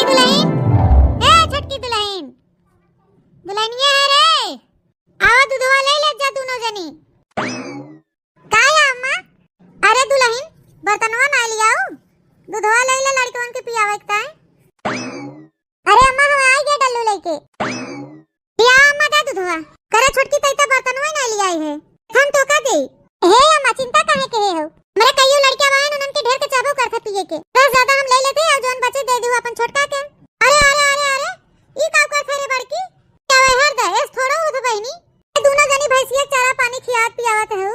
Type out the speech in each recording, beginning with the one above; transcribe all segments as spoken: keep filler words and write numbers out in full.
दुलहिन, ए छोटकी दुलहिन, दुलहिनिया है रे, आवा दुधवा ले ले जा दुनो जनी। का है अम्मा? अरे दुलहिन, बर्तनवा ना लियाऊ, दुधवा ले ले लड़कवन के पियावे के ताई। अरे अम्मा, हम आई गए डल्लू लेके। पिया अम्मा जा दुधवा। करे छोटकी, तई त बर्तनवा ही ना लियाई है। हम तो का देई? हे अम्मा, चिंता काहे के हे हो? हमरा कइयो लड़का बाहन, उनन के ढेर के चाहबो करथे पिए के। बस ज्यादा हम ले लेते और जौन बचे दे दिहु अपन छोटका के। अरे, अरे, अरे, अरे, ई का करथे रे बड़की? क्या वह हर दे, एस थोड़ो उध बहिनी। ए दुनो जनी भैंसिया के चारा पानी खियावत पियावत हो।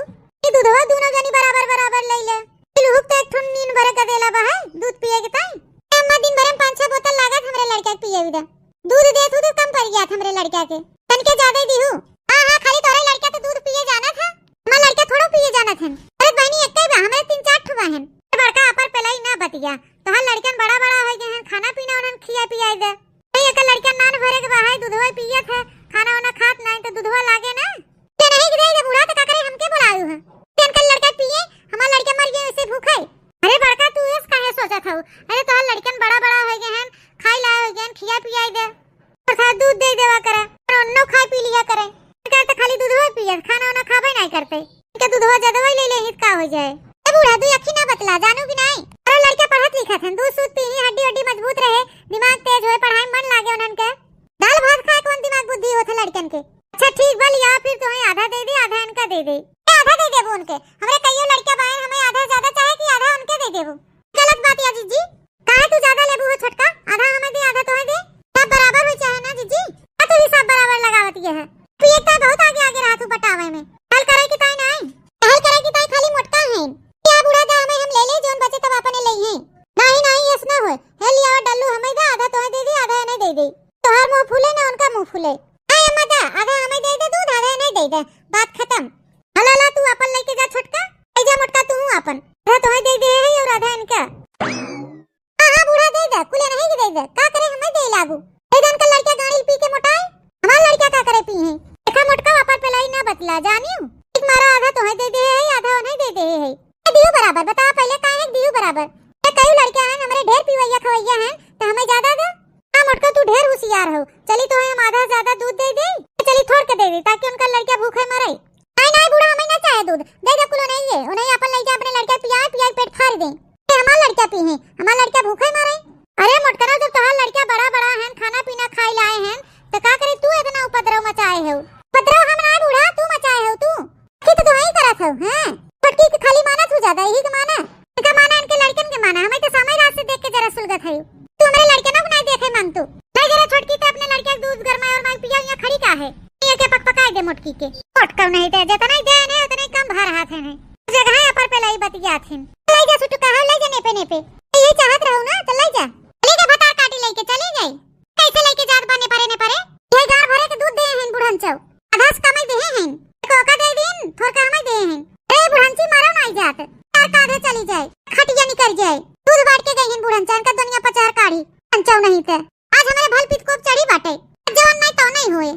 ई दुधवा दुनो जनी बराबर बराबर ले ले। ई लुहुक तो एक ठुन नीन भरे गदेला बा है, दूध पिए के ताई। ए अम्मा, दिन भरे में पाँच छह बोतल लागत हमरे लड़का के पिए दे। दूध देत हूँ तो कम पड़ गया हमरे लड़का के। तनके ज्यादा ही दिहू। हाँ, हाँ, खाली तोरे लड़का तो दूध पिए जानत है। हमार लड़का थोड़ो पिए जानत हन। अरे बहिनी, एक ही बा, हमरे तीन चार ठो बहन। बड़का अपर पेलाई ना बतिया। तोहार लड़कन बड़ा बड़ा हो गए हैं, खाना पीना उन्हन खिया पियाई दे। नहीं, एकर लड़का नान भरे के बा है, दूधवा पियत है, खाना वाना खात नहीं तो दूधवा लागे ना। ते नहीं दे दे बूढ़ा, तो का करे, हमके बुलायु है। ते इनकर लड़का पिए, हमार लड़का मर गए ऐसे भूखे। अरे बड़का, तू एस काहे सोचत हऊ? अरे तोहार लड़कन बड़ा बड़ा हो गए हैं, खाई लाए हो गए हैं, खिया पियाई दे। और थोड़ा दूध दे देवा करे, और उन्नो खाए पी लिया करे। इनका तो खाली दूधवा पियत, खाना वाना खाबे नहीं करते। इनका दूधवा जदवा ले ले हित का हो जाए। ए बूढ़ा, तू अखी ना बतला, जानू कि नहीं? अरे लड़का पढ़त लिखत हैं, दूध सूध पीही, हड्डी हड्डी मजबूत रहे, दिमाग तेज होए, पढ़ाई में मन लागे उन्हन के। दाल भात खाए कौन दिमाग बुद्धि होत है लड़कन के? अच्छा ठीक बा, लिया फिर तुम्हें आधा दे दे, आधा इनका दे दे। ए, आधा दे देबो उनके, हमरे कइयो लड़का बाएन, हमें आधा ज्यादा चाहे कि आधा उनके दे देबो? गलत बात या जीजी, काहे तू ज्यादा लेबू हो छोटका? आधा हमें दे, आधा तोहे दे। सब बराबर होई चाहे ना जीजी, का तू हिसाब बराबर लगावत ये है? तू एक तो बहुत आगे आगे रहा तू बटावे में। हल करे की ताई नहीं, हल करे की ताई खाली मोटका है। क्या बूढ़ा दा हमें हम ले ले, जोन बचे तब अपने ले हैं। नहीं नहीं, ऐस ना होए। हे लियावा डल्लू हमें दा, आधा तोहे दे दे, आधा इन्हें दे दे। तोहार मुंह फूले ना उनका मुंह फूले। आए अम्मा दा, आधा हमें दे दे दूध, आधा इन्हें दे दे। बात खत्म। हला ला तू अपन लेके जा छोटका, ले जा मोटका तू अपन। आधा तोहे दे दे है और आधा इनका। हाँ, हाँ, बूढ़ा दे दे, कुले नहीं के दे दे। का करे हमें दे लागू। ए जन का लड़का गाड़ी पी के मोटाए, हमार लड़का का करे पी है। देखा मोटका वापर पेलाई ना बतला, जानियो। एक मारा आधा तोहे दे दे है, आधा उन्हें दे दे है। ए दियो बराबर, बता पहले काहे दियो बराबर। ए कई लड़का हैं, हमरे ढेर पीवैया खवैया हैं, तो हमें ज्यादा दे। हाँ मोटका, तू ढेर होशियार हो। चली तोहे हम आधा ज्यादा दूध दे दे, चली थोड़ के दे दे, ताकि उनका लड़का भूखे मरे। नहीं, नहीं, बूढ़ा, हमें ना चाहे दूध। दे दे कुल उन्हें ये, उन्हें अपन ले जा, अपने लड़का पियाए, पियाए पेट फाड़ दे। ए, हमार लड़का पी है, हमार लड़का भूखे मरे। अरे मोटकरा, जब तोहार लड़का बड़ा बड़ा है, खाना पीना खाए लाए हैं, तो का करे तू इतना उपद्रव मचाए हो? उपद्रव हम ना बूढ़ा, तू मचाए हो तू। की तो तू ही करत हो, हैं? छोटकी के खाली माना तू ज्यादा, यही के माना। इनका माना, इनके लड़कन के माना, हमें तो समय रात से देख के जरा सुलगत है। तू हमारे लड़के ना को नहीं देखे मांग तू। नहीं जरा छोटकी तो अपने लड़के के दूध गरमाए और मांग पिया, यहाँ खड़ी का है? ये के पक पकाए दे मोटकी के। मोटका नहीं दे, जितना ही दे ने, उतना ही कम भर हाथ है ने। जगह है पर पे लाई बतिया थिन। ले जा सुटू कहा, ले जा नेपे नेपे। ये चाहत रहो ना, तो ले जा। ले जा भतार काटी लेके चली जाई। कैसे लेके जात बा नेपरे नेपरे? ये गार भरे के दूध दे हैं बुढ़न चौ। आधा से कम ही दे हैं। को का दे दिन, थोर का हमें दे हैं। ए बुढ़न ची मारो नहीं जात। चार कांधे चली जाए, खटिया निकल जाए। दूध बांट के गई हैं बुढ़न चान का दुनिया पचार काढ़ी। अंचौ नहीं ते। आज हमारे भल पित कोप चढ़ी बाटे। जवन नहीं तो नहीं होए।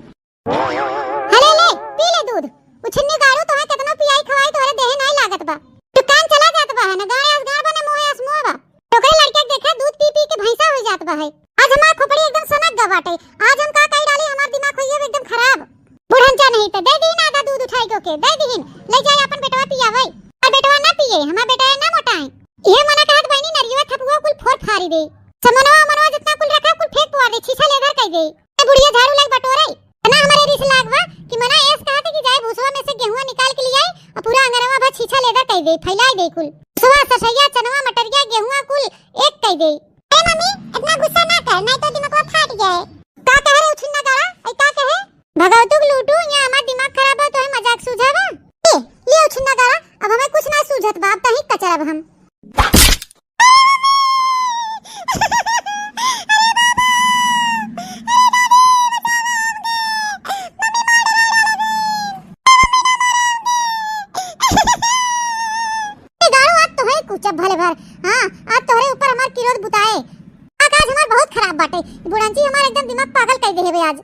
हले ले, पी ले दूध। उछिन्नी गाड़ू तोहे केतनो पियाई खवाई तोहरे देहे नाई लागत बा। दुकान चला जात बा है ना, गाड़े अस गाड़ बा ना मुँहे अस मुँह बा। टोकरे लड़के के देखा दूध पी पी के भैंसा हो जात बा है। आज हमार खोपड़ी एकदम सनक गा बाटे। आज हम का कही डाली, हमार दिमाग होइए एकदम खराब। बुढ़न चा नहीं तो दे दीन आधा दूध उठाई के, दे दीन। ले जाए अपन बेटवा पियावे। और बेटवा ना पिए, हमार बेटा ना मोटाए। ये मना कहत बहनी नरियवा थपुआ कुल फोर फारी दे। समनवा उमनवा जितना कुल रखा कुल फेंक पुआ दे, छीछा लेदर कह दे। ए बुढ़िया झाड़ू लाग बटोरे। ना हमारे रिस लाग बा कि मना एस कहत कि जाए भूसवा में से गेहुआ निकाल के ले आई और पूरा अंगनवा भर छीछा लेदर कह दे, फैलाई दे कुल। भूसवा, सरसैया, चनवा, मटरिया, गेहुआ कुल एक कह दे। ए मम्मी, इतना गुस्सा ना कर, नहीं तो दिमागवा फाट जाए। का कह रहे उछिन्ना गाड़ा? ऐ का कहे? भगवतुक लूटू, यहाँ हमार दिमाग खराब हो, तोहे मजाक सूझावा? ए, ले उछिन्ना गाड़ा, अब हमें कुछ ना सूझत बा, अब तहीं कचरब हम। ए गाड़ू, आज तोहरे कुचब भले भर। हाँ, आज तोहरे ऊपर हमार किरोध बुताए। आ, आज हमार बहुत खराब बाटे। बुढ़ंची हमार एकदम दिमाग पागल कर देहे बे आज।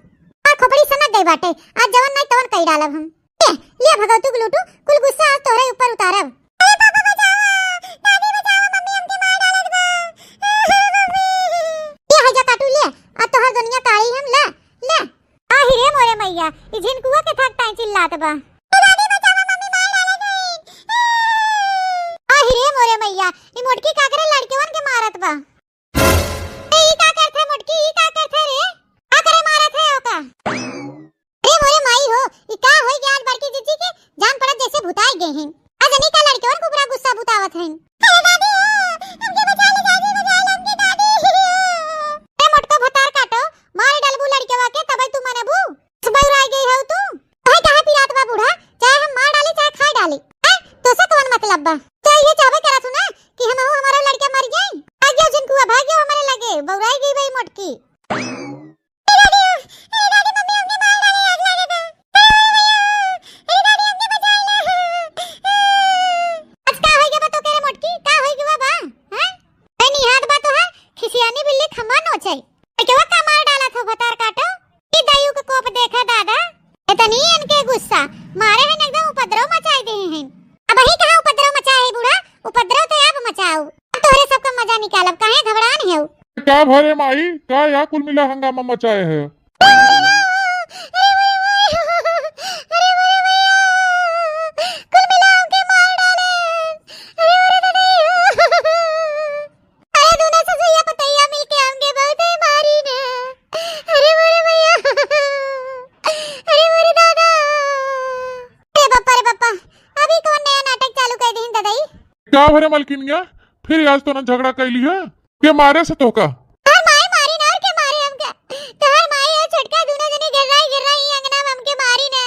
आ, खोपड़ी सनक गई बाटे। आज जवन नहीं तवन कई डालब हम। ए, लिया भगवतू के लूटू, कुल गुस्सा आज तोहरे ऊपर उतारब। अरे पापा बचाओ, दादी बचाओ, मम्मी हमके मार डालत बा। मम्मी। ये है जा काट बा। ए दादी, बचावा, मम्मी मार डाले गई। अहि रे मोरे मैया, ई मोटकी का करे लड़केवन के मारत बा? ए, ई का करत है मोटकी, ई का करत है रे? का करे मारत है ओका? अरे मोरे माई हो, ई का होई गया आज बड़की जीजी के? जान पड़त जैसे भुताई गए हैं। आज अनी का लड़केवन को बड़ा गुस्सा भुतावत हैं। अरे दादी हो, हमके बचा ले दादी, बचा ले हमके दादी हो। ए मोटको भतार काटो, मार डालबू लड़केवा के तबै तू मनबू। बस बौराई गई हो तू। कहे कहे पिरात बा बूढ़ा, चाहे हम मार डाली चाहे खाई डाली। हैं? तोसे कौन मतलब बा? तो ये चाहबे करत हूँ ना कि हम हमारा लड़का मर जाए। भाग जाओ झिनकुआ, भाग जाओ हमारे लगे, बौराई गई भाई मोटकी। ए दादी, ए दादी, मम्मी हमके मार डाले, आग लागे बा। ए दादी, हमके बचाई ला। आज का होई गया बा तो करे मोटकी, का होई गया बा? हैं? ए निहाद बा तो है, खिसियानी बिल्ली खम्मा नोचे। ए केवा का मार डाला थो भतार काटो? ई दायु के कोप देखा दादा। इतनी इनके गुस्सा, मारे हैं एकदम उपद्रव मचाई दे हैं। अब ही कहाँ उपद्रव मचाए है बूढ़ा, उपद्रव तो आप मचाओ। अब तोहरे सबका मजा निकालब, काहे घबरान है? का भरे माई, का या कुल मिला हंगामा मचाए है? अरे मोरे माई, अरे मोरे भैया, कुल मिला हमके मार डाले। अरे मोरे दादा। अरे दोनों ससुइया पतैया मिलके हमके बहुते मारी ने। अरे मोरे भैया, अरे मोरे दादा। अरे बप्पा रे बप्पा, अभी कौन नया नाटक चालू कर दीन दादाई? का भरे मलकिनिया, फिर आज तो ना झगड़ा कैली है? के मारे से तोहका? तोहर माई मारी ना, और के मारे हमका? तोहर माई और छोटका दोनों जने गिर्राई गिर्राई ई अंगना में हमके मारी ना।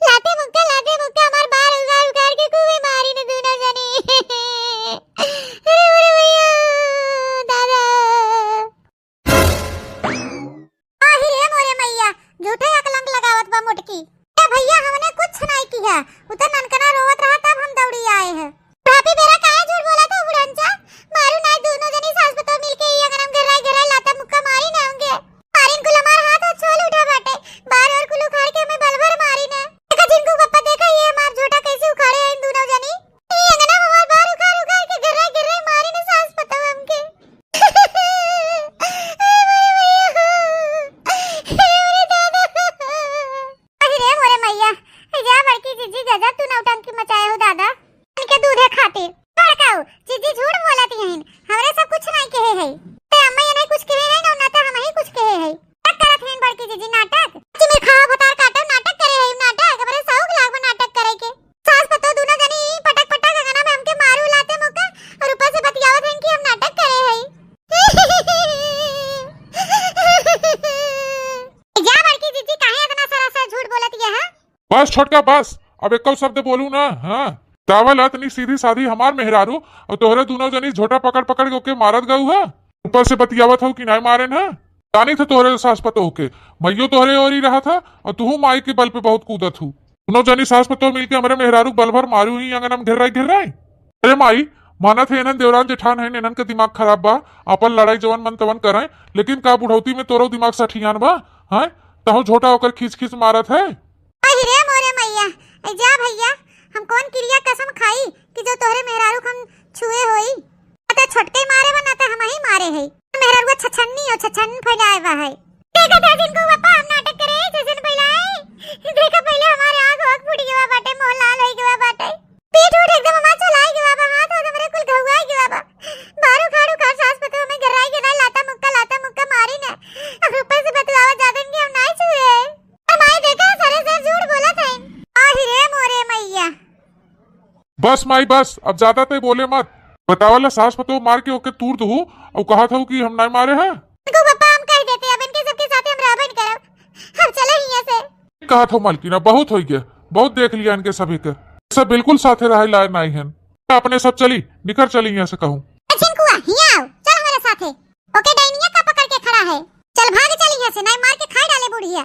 लाते मुक्का, लाते मुक्का हमार बार उगार उगार के खूबे मारी ना दोनों जने। अरे मोरे भैया, दादा। आहि रे मोरे मैया, झूठे अकलंक लगावत बा मोटकी। ए भैया, हमने कुछ नाई किहा, उ तो ननकना रोवत रहा तब हम दौड़ी आए हैं। भाभी बेरा काहे झूठ बोला था बुढ़नचा? मारू नाई, दोनों जनी सास पतोह मिलके ई अंगना में घेराई घेराई लाता मुक्का मारी ना होंगे। मारिन कुल हमार हाथ और छोल उठा बाटे, बार और कुल उखाड़ के हमें बल भर मारी ना। देखा झिनकू पप्पा, देखा ये हमार झोटा कैसे उखाड़े हैं इन दोनों जनी। ई अंगना में हमार बार उखाड़ उखाड़ के घेराई घेराई मारी ना सास पतोह हमके। अरे मोरे भैया, अरे मोरे दादा। अरे रे मोरे मैया, ए जा बड़की जीजी, गजब तू नौटंकी मचाए हो दादा। इनके दूधे खातिर। बड़काऊ, जीजी झूठ बोलत हईन, हमरे सब कुछ नहीं कहे है। ते अम्मा ये नहीं कुछ कहे है ना, ना तो हम ही कुछ कहे है। नाटक करत हईन बड़की जीजी, नाटक। जी मेरे खावा भतार काटो, नाटक करे है, नाटक। हमरे शौक लाग बा नाटक करे के। सास पतोह दोनों जनी पटक पटक अंगना में हमके मारू लाते मुक्का और ऊपर से बतियावत हईन कि हम नाटक करे हई। जा बड़की जीजी, काहे इतना सरासर झूठ बोलत ये है? बस छोटका बस, अब एको शब्द बोलू ना। हाँ, तावल अतनी सीधी साधी हमार मेहरारू और तोहरे दोनों जनी झोटा पकड़ पकड़ के ओके मारत गऊ है। ऊपर से बतियावत हो कि नहीं मारेन है। जानी थे तोहरे सास पतोह के, मइयो तोहरे ओरी रहा था और तुहू माई के बल पे बहुत कूदत हूँ। दोनों जनी सास पतोह मिलके हमरे मेहरारू के बल भर मारू ही अंगना में घेर रही, घेर रही। अरे माई, मानत है इन्हन देवरान जेठान है, इन्हन के दिमाग खराब बा, अपन लड़ाई जवन मन तवन करें, लेकिन का बुढ़ौती में तोरो दिमाग सठियान बा? हैं, तहु झोटा ओकर खींच खींच मारत है। अहि रे मोरे मैया, ए जा भैया, हम कौन किरिया कसम खाई कि जो तोहरे मेहरारू के हम छुए होई? ना तो छोटके मारे बा, ना तो हम ही मारे है। मेहरारुआ छछन्नी हो, छछन्न फैलाए बा है। देखा था जिनको पापा हम नाटक करे, जैसे न फैलाए। देखा पहले हमारे आँख वाँख फूट गवा बाटे, मुँह लाल होई गवा बाटे। पीठ उठ एकदम हमार चलाई गवा बा, हाथ वाथ हमरे कुल घउआई गवा बा। बारू खाड़ू खाड़ सास पतोह में गिराई गिराई लाता मुक्का, लाता मुक्का मारी ने। और ऊपर से बतुआवा जादन कि हम नाई छुए। और माई देखा सरे सर झूठ बोलत है। आहि रे मोरे मैया। बस माई बस, अब ज्यादा ते बोले मत। बतावला सास पतोह मार के ओके तूर दहू, और कहा था कि हम नाई मारे हैं। इनको पापा हम कह देते, अब इनके सबके साथ हम रहबे न करब। हम चले हियां से। कहा था मलकिना, बहुत हो गया, बहुत देख लिया इनके सभी के। सब बिल्कुल साथे रहे लायक नाई हन। अपने सब चली, निकर चली यहाँ से कहूँ। ए झिनकुआ, हियाँ आओ, चल हमारे साथे। ओके डाइनिया का पकड़ के खड़ा है, चल भाग चल यहाँ से, नाई मार के खाई डाले बुढ़िया।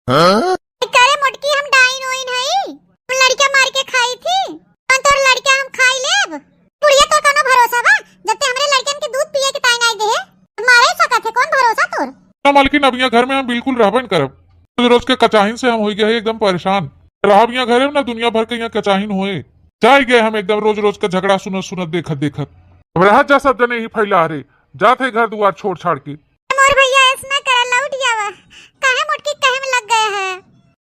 हाँ? करे मोटकी हम डाइन ओइन हई, हम लड़का मार के खाई थी, कौन तोर लड़का हम खाई लेब? बुढ़िया तोर कोनो भरोसा बा, जब ते हमरे लड़कन के दूध पिए के ताई नाई देहे, मारे सकत है, कौन भरोसा तोर? ना मालकिन, अब यहाँ घर में हम बिल्कुल रहबे न करब। रोज रोज के कचाहिन से हम हो गए हैं एकदम परेशान। रहब यहाँ घरे में ना दुनिया भर के यहाँ कचाहिन होए। जाए गए हम एकदम रोज रोज का झगड़ा सुनत सुनत, देखत देखत। अब रहत जा सब जने ही फैला रे, जात है घर दुआर छोड़ छाड़ के। मोर भैया ऐसना करा लौट जावा, काहे मोटकी कहे में लग गए है?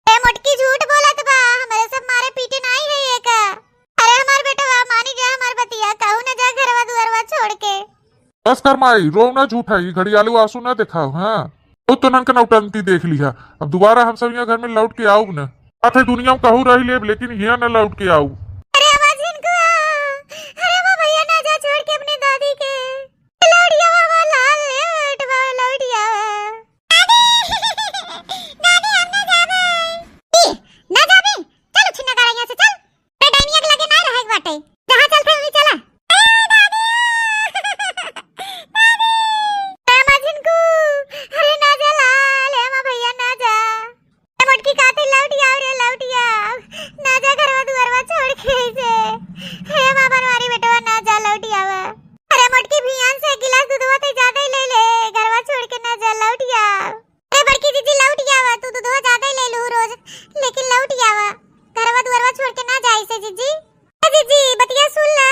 ए मोटकी झूठ बोलत बा, हम बस कर माई, रोउ ना झूठा, ई घड़ियालू आंसू ना देखाउ, हाँ? बहुत तोनन के नौटंकी देख लिहा। अब दोबारा हम सब यहाँ घर में लौट के आउब न। आथे दुनिया में कहूँ रह लेब, लेकिन हियाँ न लौट के आउब। अरे हमार झिनकुआ, अरे हमार भैया ना जा छोड़ के अपने दादी के। लौटिया बाबा लाल ले बेटवा, लौटिया। दादी, हम ना जाबे। ई, ना जाबे? चल उछिन्ना गाड़ा यहाँ से, चल। ए, डाइनिया के लगे ना रहे के बाटे। जहाँ चलते हुई चला। ए, दादी! दादी! ए, माँ झिनकू, अरे ना जा लाल, ए, माँ भैया ना जा। ए, मोटकी काटे लौट आओ रे, लौट आओ। ना जा घरवा दुआरवा छोड़ के ऐसे। हे माँ बनवारी बेटवा ना जा, लौट आवा। अरे मोटकी भियान से एक गिलास दूधवा ते ज्यादा ही ले ले, घरवा छोड़ के ना जा, लौट आओ। अरे बड़की जीजी लौट आवा, तू दूधवा ज्यादा ही ले लू रोज, लेकिन लौट आवा, घरवा दुआरवा छोड़ के ना जाए से जीजी। ए जीजी, बतिया सुन ला।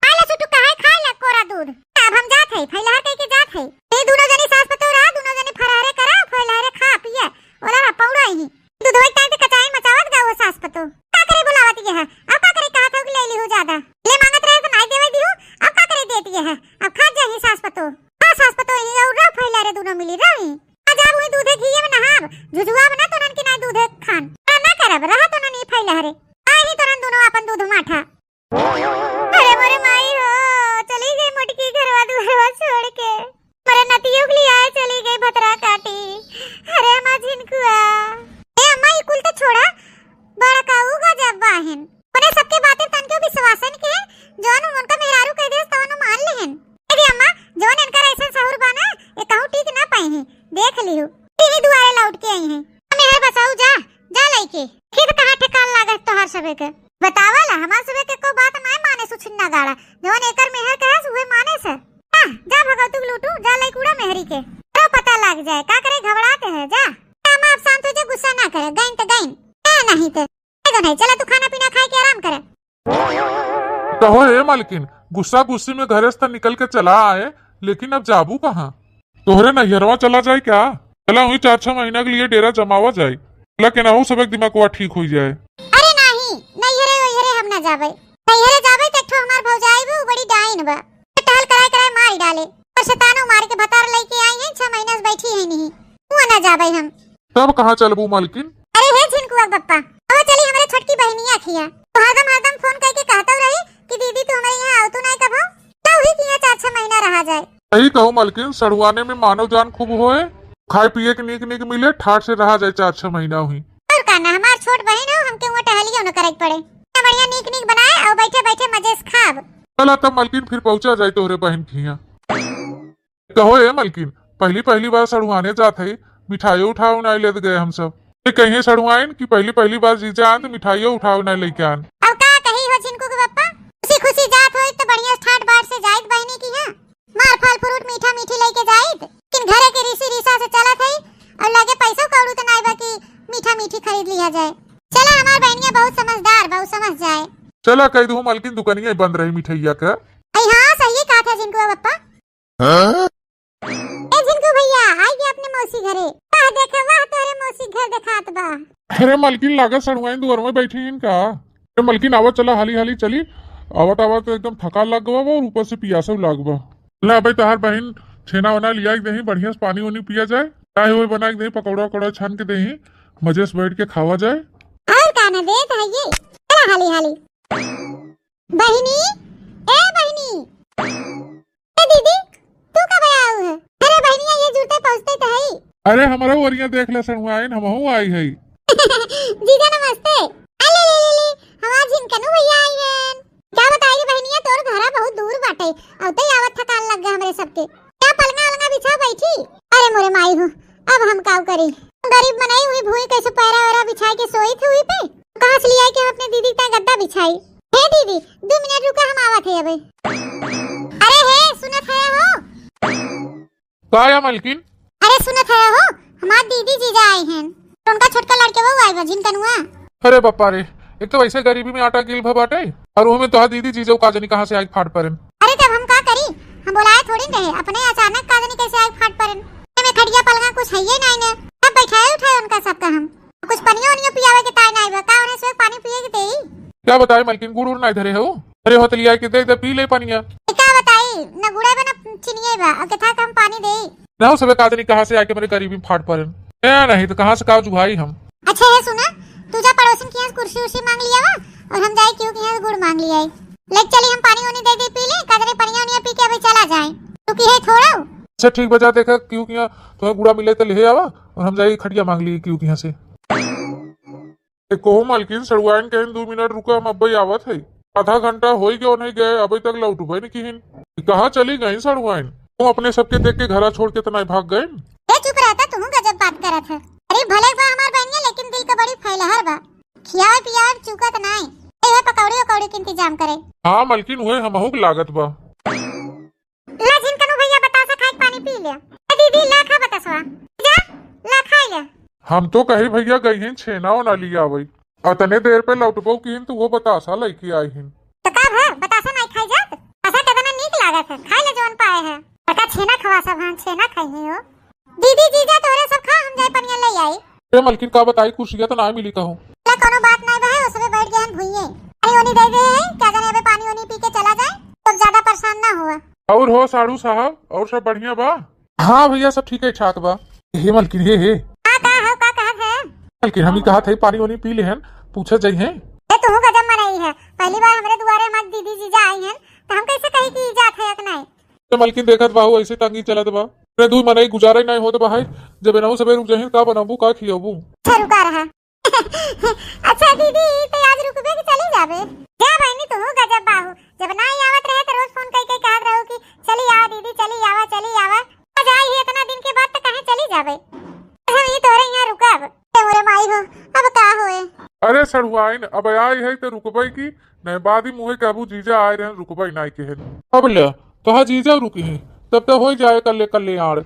खा ला छोटू, काहे खाए ला कोरा दूध? अब हम जात है, फैलहर कह के जात है। ए दोनों जनी सास पतोह रहा, दोनों जनी फरहरे करा, फैलहरे खा पिया, ओला रहा पौड़ा ही। दूधवा एक टाइम पे कचाई मचावत गाओ सास पतोह। का करे बुलावत ये है? अब का करे कहा था कि ले ली हो ज्यादा। ले मांगत रहे तो नाई देवे दिहू, अब का करे देती है? अब खा जाही सास पतोह। हाँ सास पतोह ही और रहो फैलहरे दोनों मिली रही। आ जाब हुई दूधे घीये में नहाब, झुझुआब ना तोनन के नाई दूधे खान। आ ना करब, रहा तोनन ई फैलहरे। आ ही तोनन दोनों आपन दूध माठा। अरे मोरे माई हो, चली गई मोटकी घरवा दुआरवा छोड़ के। मोरे नतियो के लिए आए चली गई भतरा काटी। अरे माँ झिनकुआ। ए अम्मा, ई कुल तो छोड़ा, बड़का उ गजब बाहिन। उन्हें सबके बातें तन के विश्वासन के, जौन उनका मेहरारू कह दे तवन उ मान लेहन। ए रे अम्मा, जौन इनकर ऐसन सहूर बा ना, ये कहूँ टिक ना पाई हैं, देख लिहू। इही दुआरे लौट के आई हैं। मेहर बसाऊ जा, जा लइके। फिर कहाँ ठेकान लागत तोहार सबे के? बतावा ला, हमार सबे के को बात नाय माने सुछिन्ना गाड़ा। जवन एकर मेहर कहे से उहे माने से। हाँ, जा भगवतुक लूटू, जा लइकूड़ा मेहरी के। तो पता लाग जाए, का करे घबरात है, जा। अम्मा अब शांत हो जा, गुस्सा ना करे, गइन त गइन। ए नहीं ते। ए तो नहीं, चला तू खाना पीना खाए के आराम करे। कहो ए मालकिन, गुस्सा गुस्सी में घरे से त निकल के चला आए, लेकिन अब जाबू कहाँ? तोहरे नैहरवा चला जाए क्या? चला वहीं चार छह महीना के लिए डेरा जमावा जाए, चला केनाहू सब एक दिमागवा ठीक हो जाए। अरे नाही, नैहरे वैहरे हम ना जाबे। नैहरे जाबे त एक ठो हमार भौजाई बा, उ बड़ी डाइन बा। टहल कराए कराए मार डाले। और शैतानो मार के भतार लेके आई हैं, छह महीना से बैठी है नहीं। हुआ ना जाबे हम। तब कहाँ चलबू मालकिन? अरे हे झिनकुआ के बप्पा, अब चली हमरे छोटकी बहिनिया खिया। तो हरदम हरदम फोन करके कहतौ रही कि दीदी तू हमरे यहाँ आवतू नाई कभो, तो हुई कि यहाँ चार छह महीना रहा जाए। सही कहो मालकिन, सड़ुआने में मानव जान खूब होए, खाए पिए के नीक नीक मिले, ठाट से रहा जाए चार छह महीना हुई। और का ना, हमार छोट बहिन हो, हमके हुआ टहलियो न करे के पड़े। इतना बढ़िया नीक नीक बनाए और बैठे बैठे मजे से खाब। चला तब मालकिन फिर पहुँचा जाए तोहरे बहिन खिया। कहो ए मलकिन, पहली पहली बार सड़ुआने जात हई, मिठाइयो उठाओ नाई लेत गए हम सब। ए कहीं सड़ुआइन कि पहली पहली बार जीजा आन त मिठाइयो उठाओ नाई लेके आन। अब का कही हो झिनकू के बप्पा, खुशी खुशी जात होई त बढ़िया ठाट बाट से जाइत बहिनी की, हाँ, मार फल फ्रूट मीठा मीठी लेके जाइत, लेकिन घरे के रीसी रीसा से चलत हई और लगे पैसो कौड़ी त नाई बा कि मीठा मीठी खरीद लिया जाए। चला हमार बहनिया बहुत समझदार बा, उ समझ जाए। चला कह दू मलकिन दुकनिया बंद रही मिठाइया का। अई हाँ सही कहा था झिनकू बप्पा। हाँ? ए झिनकू भैया, आई गए अपने मौसी घरे। वाह देखे, वाह तोहरे मौसी घर देखात बा। अरे मलकिन, लागत सड़ुआइन दुआर में बैठी हैं का? अरे मलकिन, आवा चला, हाली हाली चली। आवत आवत एकदम थकान लाग गवा बा और ऊपर से पियासो लाग बा। ला भाई, तोहार बहिन छेना वना लिया के देही, बढ़िया से पानी उनी पिया जाए, चाय वाय बना के देही, पकौड़ा वकौड़ा छान के देही, मजे से बैठ के खावा जाए। और का ना देत है ये, चला हाली हाली। बहिनी, ए बहिनी, ए दीदी, तू कब आऊ है? अरे बहिनिया, ये जुरते पहुँचते तो है। अरे हमरो ओरिया देख ले सड़ुआइन, हमहू आई है। जीजा नमस्ते। अले ले ले ले, हमार झिनकनू भैया आई हैं। क्या बताई रे बहिनिया, तोर घरा बहुत दूर बाटे, अउते आवत थकान लग गए हमरे सबके। क्या पलंगा अलंगा बिछा बैठी? अरे मोरे माई हो, अब हम काऊ करी? गरीब मनई हुई भूई कैसे पैरा वैरा बिछाए के सोई थे हुई पे? कहाँ से लिया के हम अपने दीदी का गद्दा बिछाई? हे दीदी, दो मिनट रुका, हम आवत है अबे। अरे हे, सुनत है हो? का या मलकिन? अरे सुनत है हो, हमार दीदी जीजा आई हैं, तो उनका छोटका लड़के वो आई बा झिनकनुआ। अरे बप्पा रे, एक तो वैसे गरीबी में आटा गिल भा बाटे, और वो में तोहार दीदी जीजा का जनी कहाँ से आई फाट परेन। अरे तब हम का करी, हम बोलाए थोड़ी न रहे, अपने अचानक का जनी कैसे आई फाट परेन। एमे खटिया पलंगा कुछ है ये नहीं ने, अब बैठाए उठाए उनका सबका हम। कुछ पनिया वनिया पियावे के ताय नाई बा, का उन्हें से पानी पिए के देई? क्या बताई मलकिन, गुड़ उड़ नाई धरे हो? अरे हो तो लिया के दे दे, पी ले पनिया। ए, का बताई, न गुड़े बा, न चिनिये बा, अब केथा कम पानी देई? ना हो सबे का जनी कहाँ से आके मेरे गरीबी में फाट पड़न। ए, नहीं तो कहाँ से का जुहाई हम। अच्छा है सुना, तू जा पड़ोसन के यहाँ कुर्सी उर्सी मांग लिया वा, और हम जाए क्यों के यहाँ गुड़ मांग लिया। ले चली हम पानी उनी दे दे पी ले, का जनी पनिया उनिया पी के अबे चला जाए। तू की है थोड़ा। अच्छा ठीक बा, जा देखा क्यों के यहाँ तुम्हें गुड़ा मिले तो ले आवा, और हम जाए खटिया मांग लिए क्यों के यहाँ से। ए, कहो मालकिन, सड़ुआइन कहिन, "दू मिनट रुका, हम अब्बे आवत है।" आधा घंटा होई गयो नहीं गए, अबे तक लौटबे नहीं किहिन। कहाँ चली गई सड़ुआइन? तुम अपने सबके देख के घरा छोड़ के तो नहीं भाग गए? ए, चुप रहता, तुहू गजब बात करत है। अरे, भले बा हमार बहनिया, लेकिन दिल का बड़ी फैलहर बा। खियावे पियावे चूकत नहीं। ए, है पकौड़ी उकौड़ी के इंतजाम करे। हाँ मालकिन, हुए हमहू के लागत बा। ला झिनकनू भैया, बतासा खाए के पानी पी ले। ए दीदी, ला खा बतासवा। जा, ला खाए ले। हम तो कही भैया गई हैं छेना ओना लिया आवई। अतने देर पे लौटबो किहिन तो वो बतासा लेके आई हिन। तो का भा, बतासा नहीं खाई जात? बतासा कितना नीक लागत है, खाए ले जवन पाए है। तका छेना खवा सब, हाँ, छेना खाई है हो। दीदी, जीजा, तोहरे सब खा, हम जाए पनिया ले आई। ए मलकिन, का बताई, कुर्सिया तो ना मिली कहूँ। ला, कोनो बात नहीं बा, उसमें बैठ गए हम भुइये। पानी ओनी दे दे है, क्या जाने अबे पानी ओनी पी के चला जाए, तो ज्यादा परेशान ना हुआ। और हो साढ़ू साहब, और सब बढ़िया बा? हाँ भैया, सब ठीक है ठाक बा। हे मलकिन, हे, हे। हाँ, का हो, का कहत है? मलकिन, हम ही कहत है, पानी ओनी पी ले हन, पूछे जाई हैं। ए, तू गजब मनई है, पहली बार हमरे दुआरे हमार दीदी जीजा आई हैं, तो हम कैसे कही कि ई जात है या कि नहीं? ए मलकिन, देखत बाहू, ऐसे तंगी चलत बा। रे दुई मनई गुजारे नहीं होत बा है, जब एनहू सबे रुक जाहिन, का बनबू, का खियबू? अच्छा, रुका रहा। अच्छा दीदी, तो आज रुकबे कि चली जाबे? जा बहनी, तू गजब बाहू, जब ना ही आवत रहे तो रोज फोन कई कई कहत रहू कि चली आवा दीदी, चली आवा, चली आवा। आज आई ही इतना दिन के बाद तो कहे चली जाबे। हम ये तोरे यहाँ रुकब। ए मोरे माई हो, अब का होए? अरे सड़ुआइन, अब आई है तो रुकबे की नहीं, बाद ही मुहे कहबू जीजा आए रहे, रुकबे नहीं के है। अब ले, तोहा जीजा रुकी है, तब तो हो जाए कल्ले कल्याण। अरे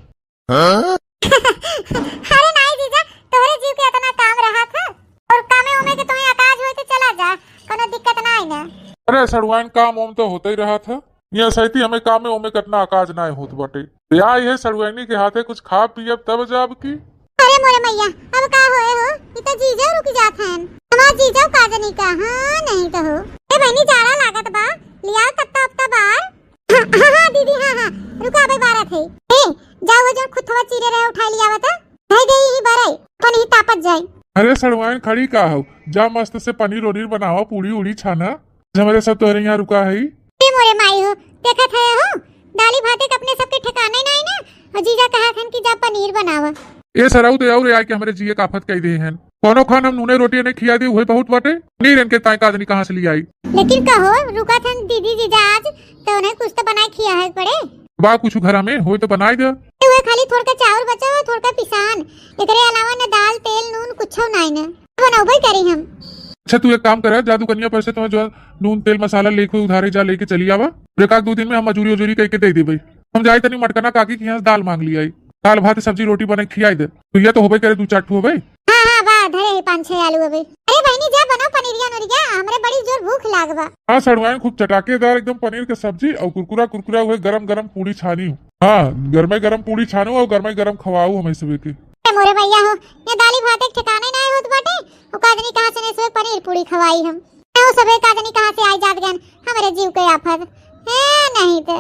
नाई जीजा, तोहरे जीव के इतना काम रहा था, और कामे उमे के तुम्हें अकाज होई तो चला जा, कोनो दिक्कत नाई ना। अरे सड़ुआइन, काम उम तो होते ही रहा था, यहाँ सैती हमें कामे उमे कितना अकाज नाई होत बाटे। या ये सड़ुआइनी के हाथे कुछ खा पियब तब जाब की। अरे मोरे मैया, अब का होए हो, ई तो जीजा रुक जात हैं, हमार जीजा का जनी का, हाँ नहीं तो हो। ए बहनी, जाड़ा लागत बा, लियाओ तत्ता उत्ता बार। हाँ, हाँ, हाँ, दीदी, हाँ, हाँ, रुका, अबे बारत है। ए, जाओ, वो जो खुद थोड़ा चीरे रहे, उठाई लिया आवत, धई दे ही बरई, अपन ही तापत जाई। अरे सड़ुआइन, खड़ी का हो, जा मस्त से पनीर ओनीर बनावा, पूड़ी उड़ी छाना, हमरे सब तोहरे यहाँ रुका है। ए मोरे माई हो, देखत है हो, दाली भाते के अपने सबके ठिकाने नहीं ना, और जीजा कहा थन कि जा पनीर बनावा। ए सराऊ, तो और आके हमरे जिए का आफत कई दे हैं। कोनो खान हम नूने रोटी नहीं खिया दी, वही बहुत बाटे। पनीर इनके ताई का आदमी कहाँ से ले आई? लेकिन कहो, रुका थन दीदी जीजा आज, तो उन्हें कुछ तो बनाए खिया है पड़े। बा कुछ घरा में होई तो बनाई दे। ए, वह खाली थोड़का चाउर बचा हो, थोड़का पिसान, एकरे अलावा न दाल, तेल, नून कुछो नाई न। बनौबे करी हम। अच्छा, तू एक काम करे, जादू कनिया पर से तो जो नून, तेल, मसाला लेके उधारे जा लेके चली आवा। एक आध दो दिन में हम मजूरी उजूरी कई के दे देबे। हम जाई तनी मटकना काकी के यहाँ से दाल मांग लियाई। दाल भात सब्जी रोटी बने खियाई दे। तो ये तो होबे करे, दू चार ठो होबे। हाँ, हाँ, बा, धरे है पाँच छह आलू अबे। अरे बहनी, जा बनाओ पनीरिया नोरिया, हमरे बड़ी जोर भूख लाग बा। हाँ, सड़ुआइन खूब चटाकेदार एकदम पनीर के सब्जी और कुरकुरा कुरकुरा हुए गरम गरम पूड़ी छानी हो। हाँ, गरमे गरम पूड़ी छानो और गरमे गरम खवाओ हमें सबे के। ए मोरे भैया हो, ये दाली भात एक ठिकाने ना होत बाटे, वो का जनी कहाँ से ने सुबह पनीर पूड़ी खवाई हम। ना वो सबे का जनी कहाँ से आई जात गन, हमरे जीव के आफत। ए, नहीं तो।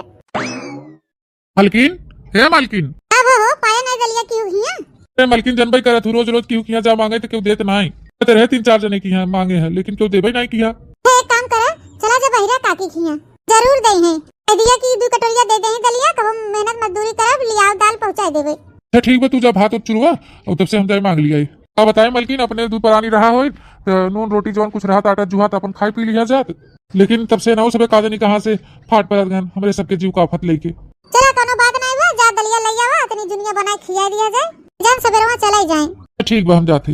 मलकिन, हे मलकिन। अब हो, पाया नहीं दलिया क्यों हिया? ए मलकिन, जनबई करत हूँ, रोज रोज क्यों किया जा मांगे तो क्यों देत नाई। तो रहे तीन चार जने की यहाँ मांगे हैं, लेकिन क्यों देबे नाई किया। हे, एक काम करा, चला जा बहिरा काकी किया, जरूर दे हैं। दे दिया कि दू कटोरिया दे दे हैं दलिया, कब हम मेहनत मजदूरी करब, लियाओ दाल पहुँचाए देबे। अच्छा ठीक बा, तू जा भात उत चुरवा, और तब से हम जाए मांग लिया। का बताए मलकिन, अपने दू परानी रहा होई, तो नून रोटी जौन कुछ रहा, आटा जुहा, तो अपन खाई पी लिया जात। लेकिन तब से ना हो सबे का जानी कहाँ से फाट पड़त गन, हमरे सबके जीव का आफत लेके। चला, कोनो बात नहीं बा, जा दलिया ले आवा, तनी जुनिया बनाए खिया दिया जाए, जन सबेरवा चले जाए। ठीक बा, हम जात ही।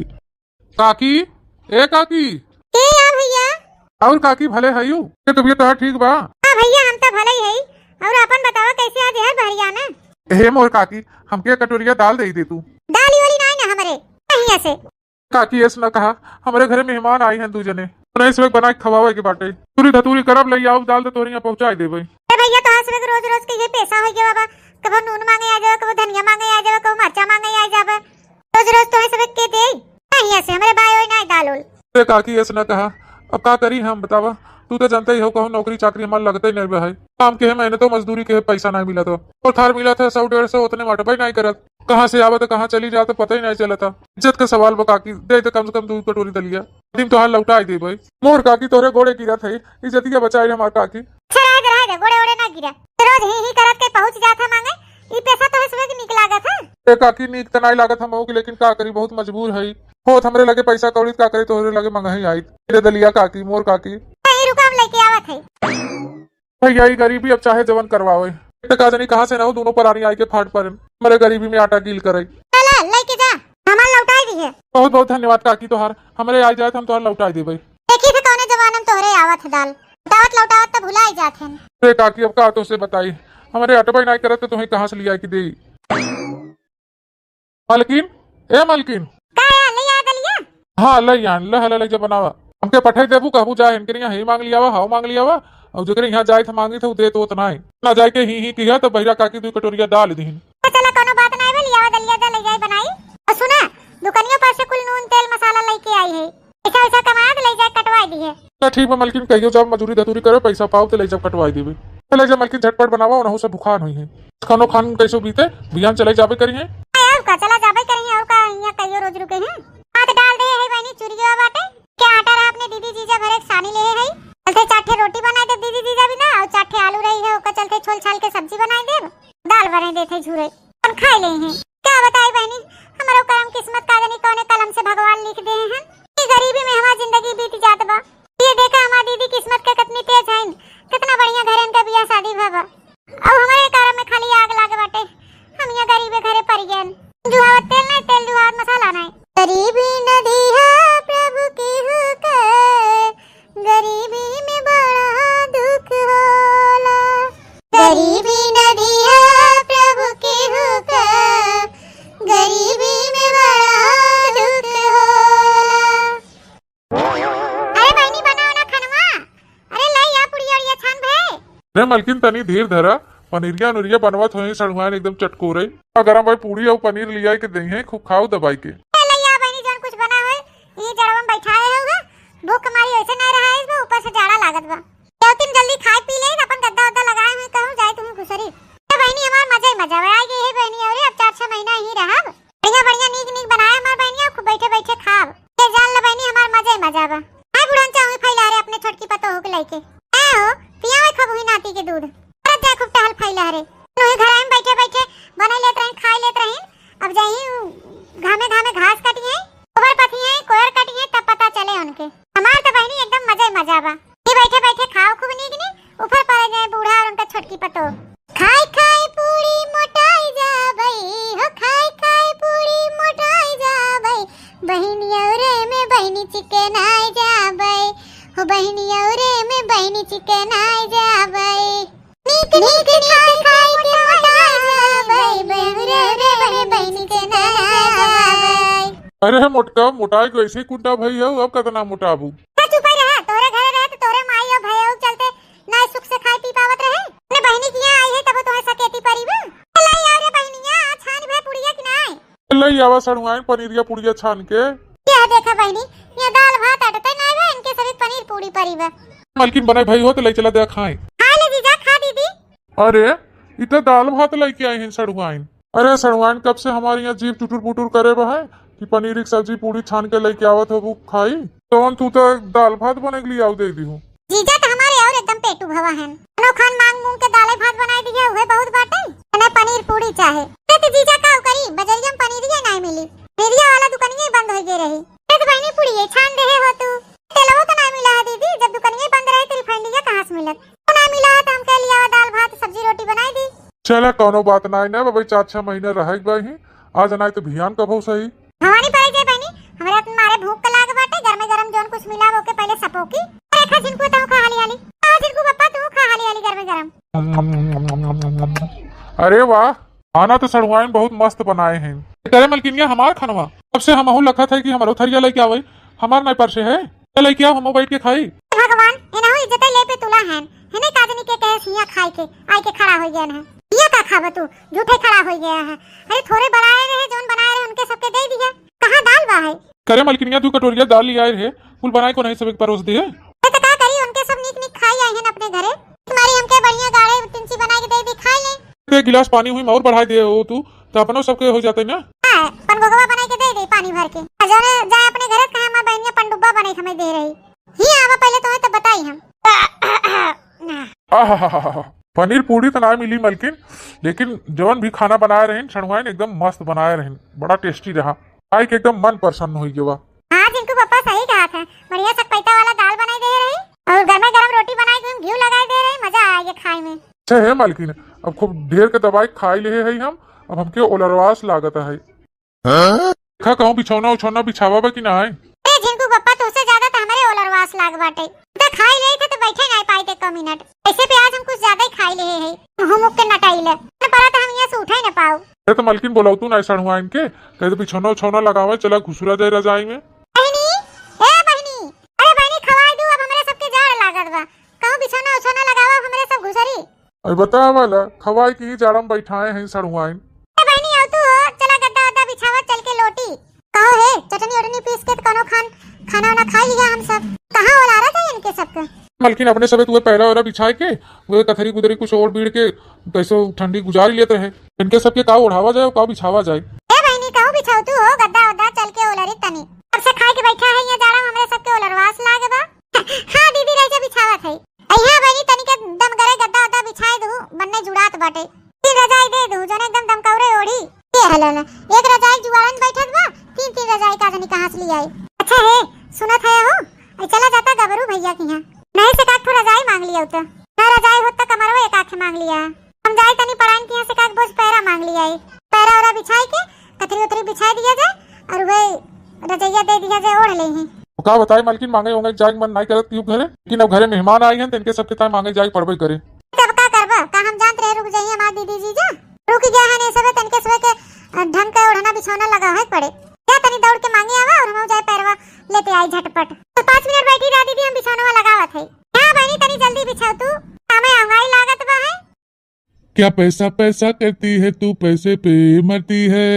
काकी, ए काकी। के यार भैया? और काकी भले हयू? के तबियत तोहार ठीक बा? हाँ भैया, हम तो भले ही हई। और अपन बतावा, कैसे आज हर बहरिया में? हे मोर काकी, हमके कटोरिया दाल दे दे तू। दाल वाली नाई ना हमरे, कहिया से। काकी, ऐस न कहा, हमरे घरे मेहमान आई हैं दू जने, उन्हें सबक बना के खवावे के बाटे। पूरी धतूरी करब, ले आओ दाल तो तोहरे यहाँ पहुँचाए देबे। ए भैया, तोहार सबक रोज रोज के ये पैसा हो गया बाबा, कबो नून मांगे आ जावे, कबो धनिया मांगे आ जावे, कबो मरचा मांगे आ जावे, रोज रोज तोहे सबक के दे? नहीं, ऐसे हमरे बाय होई ना दाल उल। ए काकी, ऐस न कहा, अब का करी हम बतावा, तू तो जानते ही हो, कहूँ नौकरी चाकरी हमार लगते ही नहीं बा है। काम के है, मेहनतो मजदूरी के है, पैसा नहीं मिला तो। और थार मिला था सौ डेढ़ सौ, उतने में अटबे नहीं करत। कहाँ से आवत, कहाँ चली जात, पता ही नहीं चलता। इज्जत का सवाल बा काकी, दे दे कम से कम दू कटोरी दलिया। दिन तोहार लौटाई देबे। मोर काकी तोहरे गोड़े गिरत है, इज्जतिया बचाई हमार काकी। अच्छा, रहे दे, रहे दे, गोड़े ओड़े ना गिरा। रोज ही ही करत के पहुँच जात है मांगे, ई पैसा तोहे सुबह के नीक लागत है? ए काकी, नीक त नाई लागत हमहू के, लेकिन का करी, बहुत मजबूर है। होत हमरे लगे पैसा कौड़ी, का करी, तोहरे लगे मंगही आई। दे दलिया काकी, मोर काकी। नहीं, रुका, हम लेके आवत है। भैया, ई गरीबी अब चाहे जवन करवावे। एक त का जानी कहाँ से ना हो, दोनों परानी आई के फाट पर हमरे गरीबी में आटा गील करे। चला, लेके जा, सामान लौटाई दिहे। बहुत बहुत धन्यवाद काकी तोहार, हमरे आई जाए त हम तोहार लौटाई देबे। देखी थे कौने जमाने में तोहरे आवत है दाल, लौटावत लौटावत तो भुलाई जात है। अरे काकी, अब का तोसे बताई, हमरे अटबे नाई करत तो तुहें कहाँ से लिया के देई? मलकिन, ए मलकिन। का है, ले आया दलिया? हाँ, ले आन, ले, ले, ले जा बनावा। हमके पठाई देबू, कहबू जा, इनके यहाँ ही मांग लियावा, हाउ मांग लियावा, और जेकरे यहाँ जाए थे मांगी थे, उ दे तो उतना ही। ना जाए के ही, ही किया, तो बहिरा काकी दू कटोरिया डाल दीहिन। तो चला, कोनो बात नाई बा, लियावा दलिया जा, ले जाए बनाई। और सुना, दुकनियों पर से कुल नून, तेल, मसाला लेके आई है। पैसा वैसा कमाया तो ले जाए कटवाई दिहे। तो ठीक बा मलकिन, कहियो जब मजूरी धतूरी करे, पैसा पाओ तो ले जाओ कटवाई देबे। तो ले जा मलकिन, झटपट बनावा, ओनहु से भुखान होई है। खानो खान कैसो बीते, बिहान चले जाबे करी है। अरे और का, चला जाबे करी है, और का, यहाँ कहियो रोज रुके हैं। हाथ डाल दे है बहनी, चुरियो बाटे। क्या आटा रहा अपने दीदी जीजा भरे सानी ले है, चलते चार ठे रोटी बनाई दे दीदी जीजा भी ना, और चार ठे आलू रही है, ओकर चलते छोल छाल के सब्जी बनाई देब, दाल बनाई देते झूरे, अपन खाए ले हैं। का बताई बहनी, हमरो करम किस्मत का जानी कौने कलम से भगवान लिख दे हैं। ई गरीबी में हमार जिंदगी बीत जात बा। ये देखा हमार दीदी किस्मत के कितनी तेज हईन, कितना बढ़िया घर इनका बियाह शादी भा बा। अब हमारे करम में खाली आग लागे बाटे, हम यहाँ गरीबे घरे पड़ गए। जुहावत तेल नहीं, तेल जुहावत मसाला नहीं। गरीबी नदिया प्रभु केहू के, गरीबी में बड़ा दुख होला। गरीबी नदिया प्रभु केहू के, गरीबी में बड़ा दुख होला। अरे बहिनी, बनाओ ना खनवा। अरे लाई आ पुड़िया उड़िया छान भे। अरे मलकिन, तनी धीर धरा, पनीरिया उनीरिया बनवत होई, सड़ुआन एकदम चटकोरे। आ गरम भाई पूड़ी और पनीर लिया के दई है, खूब खाओ दबाई के। ए लाई आ बहिनी, जौन कुछ बना होई, ई जड़वा में बैठाए होगा। भूख हमारी ऐसे नहीं रहा है, इसमें ऊपर से जाड़ा लागत बा। देवतिन जल्दी खाए पी ले, अपन गद्दा उद्दा लगाए हुए कहूँ जाए तुम्हें घुसरी। तो बहिनी हमार मजा ही मजा बा, आ गई है बहिनी, अरे अब चार छह महीना यहीं रहब। बढ़िया बढ़िया नीक नीक बनाए हमार बहिनी, खूब बैठे बैठे खाब। ये जान ले बहिनी, हमार मजे ही मजा बा। आए बुढ़न चाहे फैला रे अपने छोटकी पतोह के लइके। ए हो, पियावे खूब हुई नाती के दूध। अरे जा खूब टहल फैला रे। तू ही घर में बैठे बैठे बने लेत रही, खाए लेत रही। अब जाई घामे घामे घास कटिए, गोबर पथिए, कोयर कटिए, तब पता चले उनके। हमार तो बहिनी एकदम मजे ही मजा बा। ये बैठे बैठे खाओ खूब नीक नीक, ऊपर पड़ जाए बूढ़ा और उनका छोटकी पतोह। खाई खाई पूरी मोटाई जाबई, हो खाई खाई पूरी मोटाई जाबई, बहिनी औरे में बहिनी चिकनाई जाबई, हो बहिनी औरे में बहिनी चिकनाई जाबई। नीक नीक खाई खाई के मोटाई जाबई, बहिनी औरे में बहिनी चिकनाई जाबई। अरे मोटका, मोटाई कैसे कुंटा भई हो, अब कितना मोटाबू? चुप ही रहा, तोरे घरे रहे तो तोरे माई और भैया चलते ना सुख से खाए पी पावत रहे। अपने बहिनी किया आई है तब तोहे सकेती परी बा। लाई आ रे बहिनिया, छान भे पुड़िया कि नाय? लाई आवा सड़ुआइन पनीरिया पुड़िया छान के। यह देखा बहिनी, ये दाल भात अटते नाय बा, इनके सभी पनीर पूड़ी परी बा। मलकिन बने भई हो तो ले चला दे खाए। खा ले जीजा, खा दीदी। अरे, इ तो दाल भात लेके आई हैं सड़ुआइन। अरे सड़ुआइन, कब से हमारे यहाँ जीभ टुटुर पुटुर करे बा है कि पनीर की सब्जी पूड़ी छान के लेके आवत हो वो खाई। तवन तू तो दाल भात बने के लिए आऊ दे दी हो। जीजा तो हमारे और एकदम पेटू भवा हैं। अनो खान मांग मूंग के दाले भात बनाई दिया, उहे बहुत बाटे। इन्हें पनीर पूड़ी चाहे। ते तो जीजा का करी, बजरिया में पनीरिये नाय मिली। पनीरिया वाला दुकानिये बंद हो गए रही। ते तो बहिनी पूड़िये छान रहे हो तू। तेलवो तो नाय मिला है दीदी, जब दुकानिये बंद रहे तो रिफाइंडिया कहाँ से मिलत? तो नाय मिला है तो हम कह लिया दाल भात सब्जी रोटी बनाई दी। चला कौनो बात नाय ना बाबा, चार छह महीना रहे के बा ही। आज नाय तो भियान कबो सही। भवानी पड़े जे बहिनी, हमरा त मारे भूख के लाग बाटे, गरमे गरम जौन कुछ मिला ओके पहले सपोकी। अरे खा झिनकू तू खा हाली हाली। खा झिनकू पप्पा तू खा हाली हाली गरमे गरम। अरे वाह, खाना तो सड़ुआइन बहुत मस्त बनाए हैं। करे मलकिनिया हमार खनवा, तब से हमहू लखत है कि हमरो थरिया लेके आवे, हमार नाय परसे है। ले लेके आओ, हमहू बैठ के खाई। भगवान, एनहू इज्जत ले पे तुला हैं, हेने काजनी के कहे सिया खाए के, आए के खड़ा हो गया है। ये का खाबा तू, झूठे खड़ा हो गया है। अरे थोरे बनाए रहे, जौन बनाए रहे उनके सबके दे दिया। कहाँ दाल बा है? करे मलकिनिया, दू कटोरिया दाल ले आए रहे, कुल बनाए को नहीं, सब एक परोस दिए। अरे तो का करी, उनके सब नीक नीक एक गिलास पानी हुई में और बढ़ाई दे हो तू, तो अपनो सबके हो जाते ना। हाँ, पनगोगवा बनाई के दे दे पानी भर के। आ जौने जाए अपने घरे, कहाँ हमार बहनिया पनडुब्बा बनाई के हमें दे रही। ही आवा पहले तुम्हें तो बताई हम। आहाहाहा। पनीर पूरी तो ना मिली मलकिन, लेकिन जौन भी खाना बनाए रहिन सड़ुआइन एकदम मस्त बनाए रहिन, बड़ा tasty रहा, खाई के एकदम मन प्रसन्न हो गया। हाँ, जिनको पप्पा सही कहा था, बढ़िया सकपैता वाला दाल बनाई दे रही और गरमे गरम रोटी बनाई के घी लगाई दे रही, मजा आ गया खाए में। अच्छा है मालकिन, अब खूब ढेर के दवाई खाई ले है हम, अब हमके ओलरवास लागत है। हाँ? देखा कहूँ बिछौना उछौना बिछावा बा कि ना है? ए झिनकू पप्पा, तुझसे ज्यादा तो हमारे ओलरवास लाग बाटे। तो खाई ले थे तो बैठे ना पाई एको मिनट। ऐसे भी आज हम कुछ ज्यादा ही खाई ले है, हम के नटाई ले। न पड़ा तो हम यहाँ से उठे ना पाओ। अरे तो मलकिन बोलाओ तू ना सड़ुआइन के, कहे तो बिछौना उछौना लगावे, चला घुसुरा जाए रजाई में। बहिनी, ए बहिनी, अरे बहिनी खवाई दू, अब हमरे सबके जाड़ लागत बा। कहूँ बिछौना उछौना लगावा, हमरे सब घुसरी। अरे बतावा ला, खवाई की ही जाड़ा में बैठाए हैं सड़ुआइन। ए बहिनी, आव तू हो, चला गद्दा वद्दा बिछावा, चल के लोटी। कहो हे, चटनी उटनी पीस के त कौनो खान, खाना वाना खा लिया हम सब। कहाँ ओलारा था इनके सबके? मलकिन अपने सबे तुहे पैरा वैरा बिछाए के, वे कथरी कुदरी कुछ ओढ़ बीड़ के कैसो ठंडी गुजार लेत रहे। इनके सबके का ओढ़ावा जाए, का बिछावा जाए? ए बहिनी, कहूँ बिछाव तू हो, गद्दा वद्दा चल के ओलरी तनी। अब से खाए के बैठा है यहाँ जाड़ा में, हमरे सबके ओलरवास लागे बा। हाँ दीदी, रह जा बिछावत है। अइहा बहिनी, तनिक दम गरे गद्दा उद्दा बिछाए दू, बन्ने जुड़ात बाटे। तीन रजाई दे दू, जौन एकदम दमकौरे ओढ़ी। ए हला ला, एक रजाई जुआड़न बैठत बा, तीन तीन रजाई का जनी कहाँ से ले आई। अच्छा हे, सुनत है हो, अइ चला जाता गबरू भैया के यहाँ। नहीं से का एक ठो रजाई मांग लिया तो। ना रजाई होत त कमरवा एक आखे मांग लिया। हम जाए तनी पराइन के यहाँ से का एक बोझ पैरा मांग लिया है। पैरा ओरा बिछाए के कथरी उथरी बिछाए दिया जाए और वही रजैया दे दिया जाए, ओढ़ ले ही। तो का बताई मालकिन, मांगे ओंगे जाए के मन नाई करत क्यों घरे, लेकिन अब घरे मेहमान आई हैं तो इनके सबके ताई मांगे जाए पड़बे करे। तब का करबा, का हम जानत रहे रुक जाइए हमार दीदी जीजा, रुक गया है नहीं सबे, तनिके सबे के अ, ढंग के ओढ़ना बिछौना लगा है पड़े। जा तनी दौड़ के मांगे आवा और हम जाए पैरवा लेते आई झटपट। तो पाँच मिनट बैठी रहा दीदी, हम बिछौनवा लगावत है। हाँ बहिनी, तनी जल्दी बिछाओ तू, हमें अंगाई लागत बा है। क्या पैसा पैसा करती है तू, पैसे पे मरती है।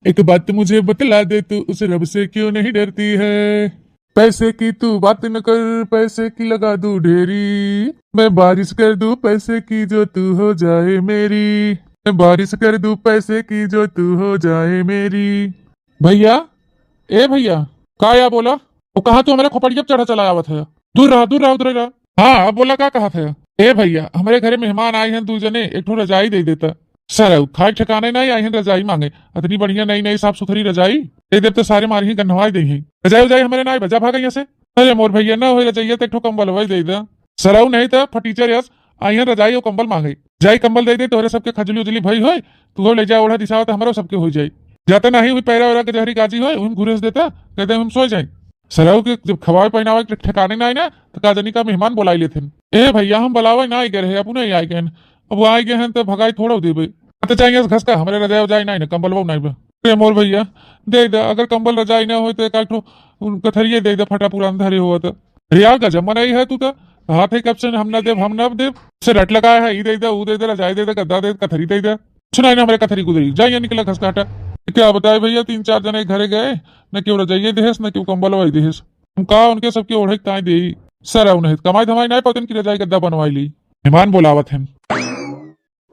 एक बात मुझे बतला दे तू, उस रब से क्यों नहीं डरती है। पैसे की तू बात न कर, पैसे की लगा दूं ढेरी। मैं बारिश कर दूं पैसे की, जो तू हो जाए मेरी। मैं बारिश कर दूं पैसे की, जो तू हो जाए मेरी। भैया, ए भैया, का या बोला? वो कहाँ तू हमारे खोपड़िया पे चढ़ा चला आवत है? दूर रहा, दूर रहा, दूर रहा। हाँ, अब बोला का कहा था? ए भैया, हमारे घरे मेहमान आए हैं दू जने, एक ठो रजाई दे देता। सरऊ, खाए ठिकाने नहीं आई हैं रजाई मांगे। इतनी बढ़िया नई नई साफ सुथरी रजाई दे देते, सारे मारी ही गन्हवाई दे ही। रजाई उजाई हमारे ना आई, बजा भाग यहाँ से। अरे मोर भैया, ना होई रजाइया तो एक ठो कंबल वही दे दे। सरऊ नहीं तो फटीचर यस, आई हैं रजाई और कंबल मांगे। जाई कंबल दे दे, तोहरे सबके खजुली उजुली भई होए, तू हो ले जा ओढ़ा दिसावत हमरो सबके हो जाई। जाते नहीं हुई पैरा वैरा के जहरी काजी होए, उन घुरेस देता, कहते हम सो जाई। सरऊ के जब खवाए पहनावे के ठिकाने ना आई ना, तो का जनी का मेहमान बुलाई लेथिन। ए भैया, हम बुलावे ना आई गए रहे, अपने ही आई गए। अब वो आई गए हैं तो भगाई थोड़ा देबे। तो चाहिए घस का, हमरे रजाई उजाई नहीं ना, कंबलवा नहीं बा। ए मोर भैया, दे दे, अगर कंबल रजाई ना होए तो एक आध ठो उन कथरिये दे दे, फटा पुरान धरे हुआ तो। रे यार, गजब मनई है तू तो। हाथ है कब से हम ना देब, हम ना देब। से रट लगाए है, ई दे दे, ऊ दे दे, रजाई दे दे, गद्दा दे दे, कथरी दे दे। सुनाई ना हमरे कथरी गुदरी, जाइए निकला घस काटा। क्या बताए भैया, तीन चार जने घरे गए, न केहू रजाइए देहेस, न केहू कंबल वाई देहेस। हम का उनके सबके ओढ़े ताई देई। सर, उन्हें कमाई धमाई ना पतन की रजाई गद्दा बनवाई ली। मेहमान बोलावत हैं।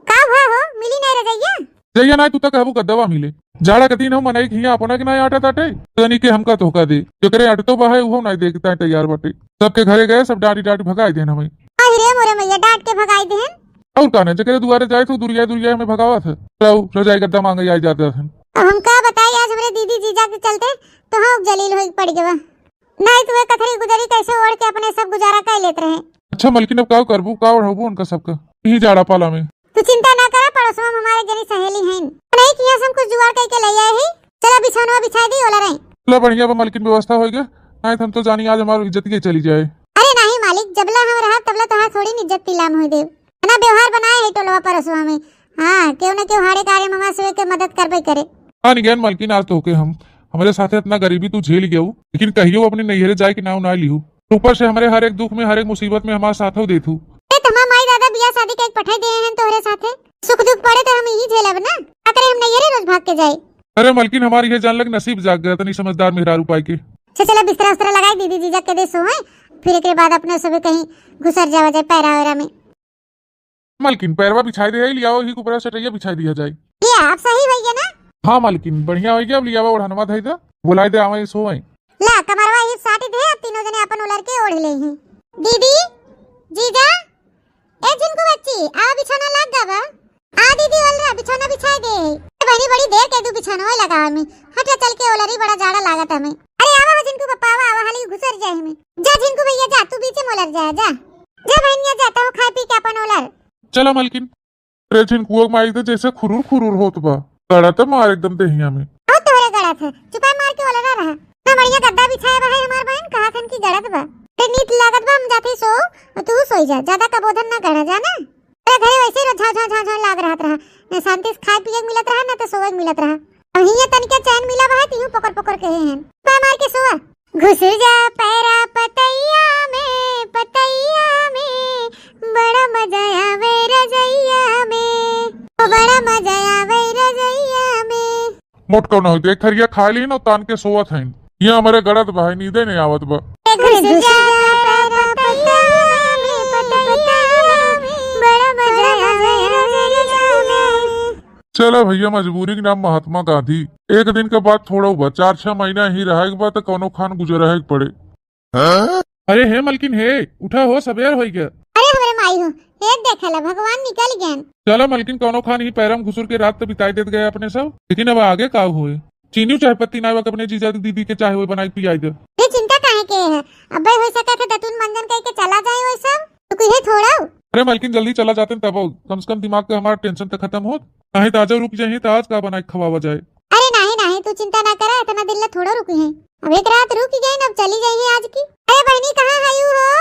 का हुआ हो, मिली नहीं रजैया? रजैया ना, तू तो कहबू गद्दवा मिले। जाड़ा के दिन हो, मनई के हियां अपना के ना आटा ताटे, तनी के हमका धोखा दे। जेकरे अटतो बा है, उहो ना देख ताई तैयार बाटे। सबके घरे गए, सब डांटी डांटी भगाई देन हमें। अरे रे मोरे मैया, डांट के भगाई देन। और का ना, जेकरे दुआरे जाए तो दुरिया दुरिया हमें भगावत है। रऊ, रजाई गद्दा मांगे आई जात रहन। अब हम का बताई, आज हमरे दीदी जीजा के चलते तो हम जलील होई पड़ गवा। नहीं तो वे कथरी गुजरी कैसे ओढ़ के अपने सब गुजारा कर लेत रहे। अच्छा मलकिन, अब का करबू, का ओढ़बू उनका सबका यही जाड़ा पाला में? तू चिंता ना करा, पड़ोसवा में हमारे जनी सहेली हैं, नहीं किया हम कुछ जुगाड़ करके ले आए ही। चला बिछौनवा बिछाई दी, ओला रही। चला बढ़िया बा मलकिन, व्यवस्था हो गया, नहीं तो हम तो जानी आज हमारी इज्जत ही चली जाए। अरे नहीं मालिक, जबला हम रहा तबला तोहार थोड़ी न इज्जत नीलाम होई देव। ना व्यवहार बनाए है टोलवा पड़ोसवा में, हाँ, केहू न केहू हाड़े कारे ममा सुए के मदद करबे करे। हाँ निगेन मलकिन, आज तो होके हम, हमरे साथे इतना गरीबी तू झेल गयू, लेकिन कहियो अपने नैहरे जाए के नाव ना लिहू। ऊपर से हमरे हर एक दुख में, हर एक मुसीबत में हमार साथ हो देत हू। ए, तमार माई दादा बियाह शादी के एक पठाई दे हैं तोहरे साथे। सुख दुख पड़े तो हम यही झेलब ना। अकरे हम नैहरे रोज भाग के जाए। अरे मलकिन, हमारी ये जान लग नसीब जाग गया, तनी समझदार मेहरारू पाई के। अच्छा चला बिस्तरा उस्तरा लगाई, दीदी जीजा के दे सो है, फिर एकरे बाद अपने सुबह कहीं घुसर जावा जाए पैरा वैरा में। मलकिन, पैरवा बिछाई दे, लियाओ, ही ऊपरा चटैया बिछाई दिया जाए। लिया, अब सही होइगे ना? हाँ मलकिन, बढ़िया होइगे, अब लियावा ओढ़नवा धई दे, बुलाई दे, आवे सोए। ला, कमरवा ही साटी दे, अब तीनों जने अपन ओलर के ओढ़ लेइहीं। दीदी, जीजा, ए झिनकू बच्ची, आवा बिछौना लाग गा बा। आ दीदी, ओलरा, बिछौना बिछाई दे। ए बहिनी, बड़ी देर कइ दू बिछौनवा लगावे में। हटा चल के ओलरी, बड़ा जाड़ा लागत हमें। अरे आवा हो झिनकू पप्पा, आवा, आवा, हाली घुसर जाए हमें। जा झिनकू भैया जा, तू बीचे में ओलर जा, जा। जा बहिनिया जा, तहूँ खाए पी के अपन ओलर। चला मलकिन। अरे झिनकुआ के माई तो जैसे खुरुर खुरुर होत बा। गड़त मार एकदम देहिया में। बहुत तोहरे गड़त है, चुपाई मार के ओलरा रहा। ना बढ़िया गद्दा बिछाया बा है हमार बहन, कहा थन की गड़त बा। अरे नीक लागत बा, हम जाते सो, तू सोई जा, ज्यादा कबोधन ना गड़ा जा ना। अरे घरे वैसे ही झाँव झाँव झाँव झाँव लाग रहत रहा, न शांति से खाए पिए के मिलत रहा, न तो सोए के मिलत रहा। अब हिये तनिके चैन मिला बा है, तिहू पकड़ पकड़ के हैं। चुपाई मार के सोआ। घुस जा पैरा पतैया में, पतैया में, बड़ा मजा आवे रजैया में, ओ बड़ा मजा आवे रजैया में। मोट कौन होई, एक थरिया खा ली न, तान के सोवत हईन। ये हमरे गड़त बा है, नींदे नहीं आवत बा। घुस जा पैरा पतैया में, पतैया में, बड़ा मजा आवे रजैया में। चला भैया, मजबूरी के नाम महात्मा गांधी। एक दिन के बाद थोड़ा बा, चार छह महीना ही रहे के बाद तो कौनो खान गुजर रहे के पड़े। अरे हे मलकिन हे, उठा हो, सबेर होई गया। अरे हमरे माई हो, हे देखला भगवान निकल गए। चला मलकिन, कौनो खान ही पैरम घुसुर के रात तो बिताई देत गए अपने सब, लेकिन अब आगे का होए? चीनी चाय पत्ती ना बा, अपने जीजा दीदी के चाय होए बनाई पियाई दे। ये चिंता काहे के है? अब्बे हो सके थे दतुन मंजन कह के चला जाए वो सब, तो कुछ थोड़ा। अरे मलकिन, जल्दी चला जाते तब, कम से कम दिमाग का हमारा टेंशन तो खत्म होत। काहे तो आजो रुक जाइए तो आज का बनाई खवावा जाए। अरे नाही नाही, तू चिंता ना करा, इतना दिन ला थोड़ा रुकी है, अब एक रात रुक गए, अब चली जाइए आज की। अरे बहनी, कहाँ है यू हो?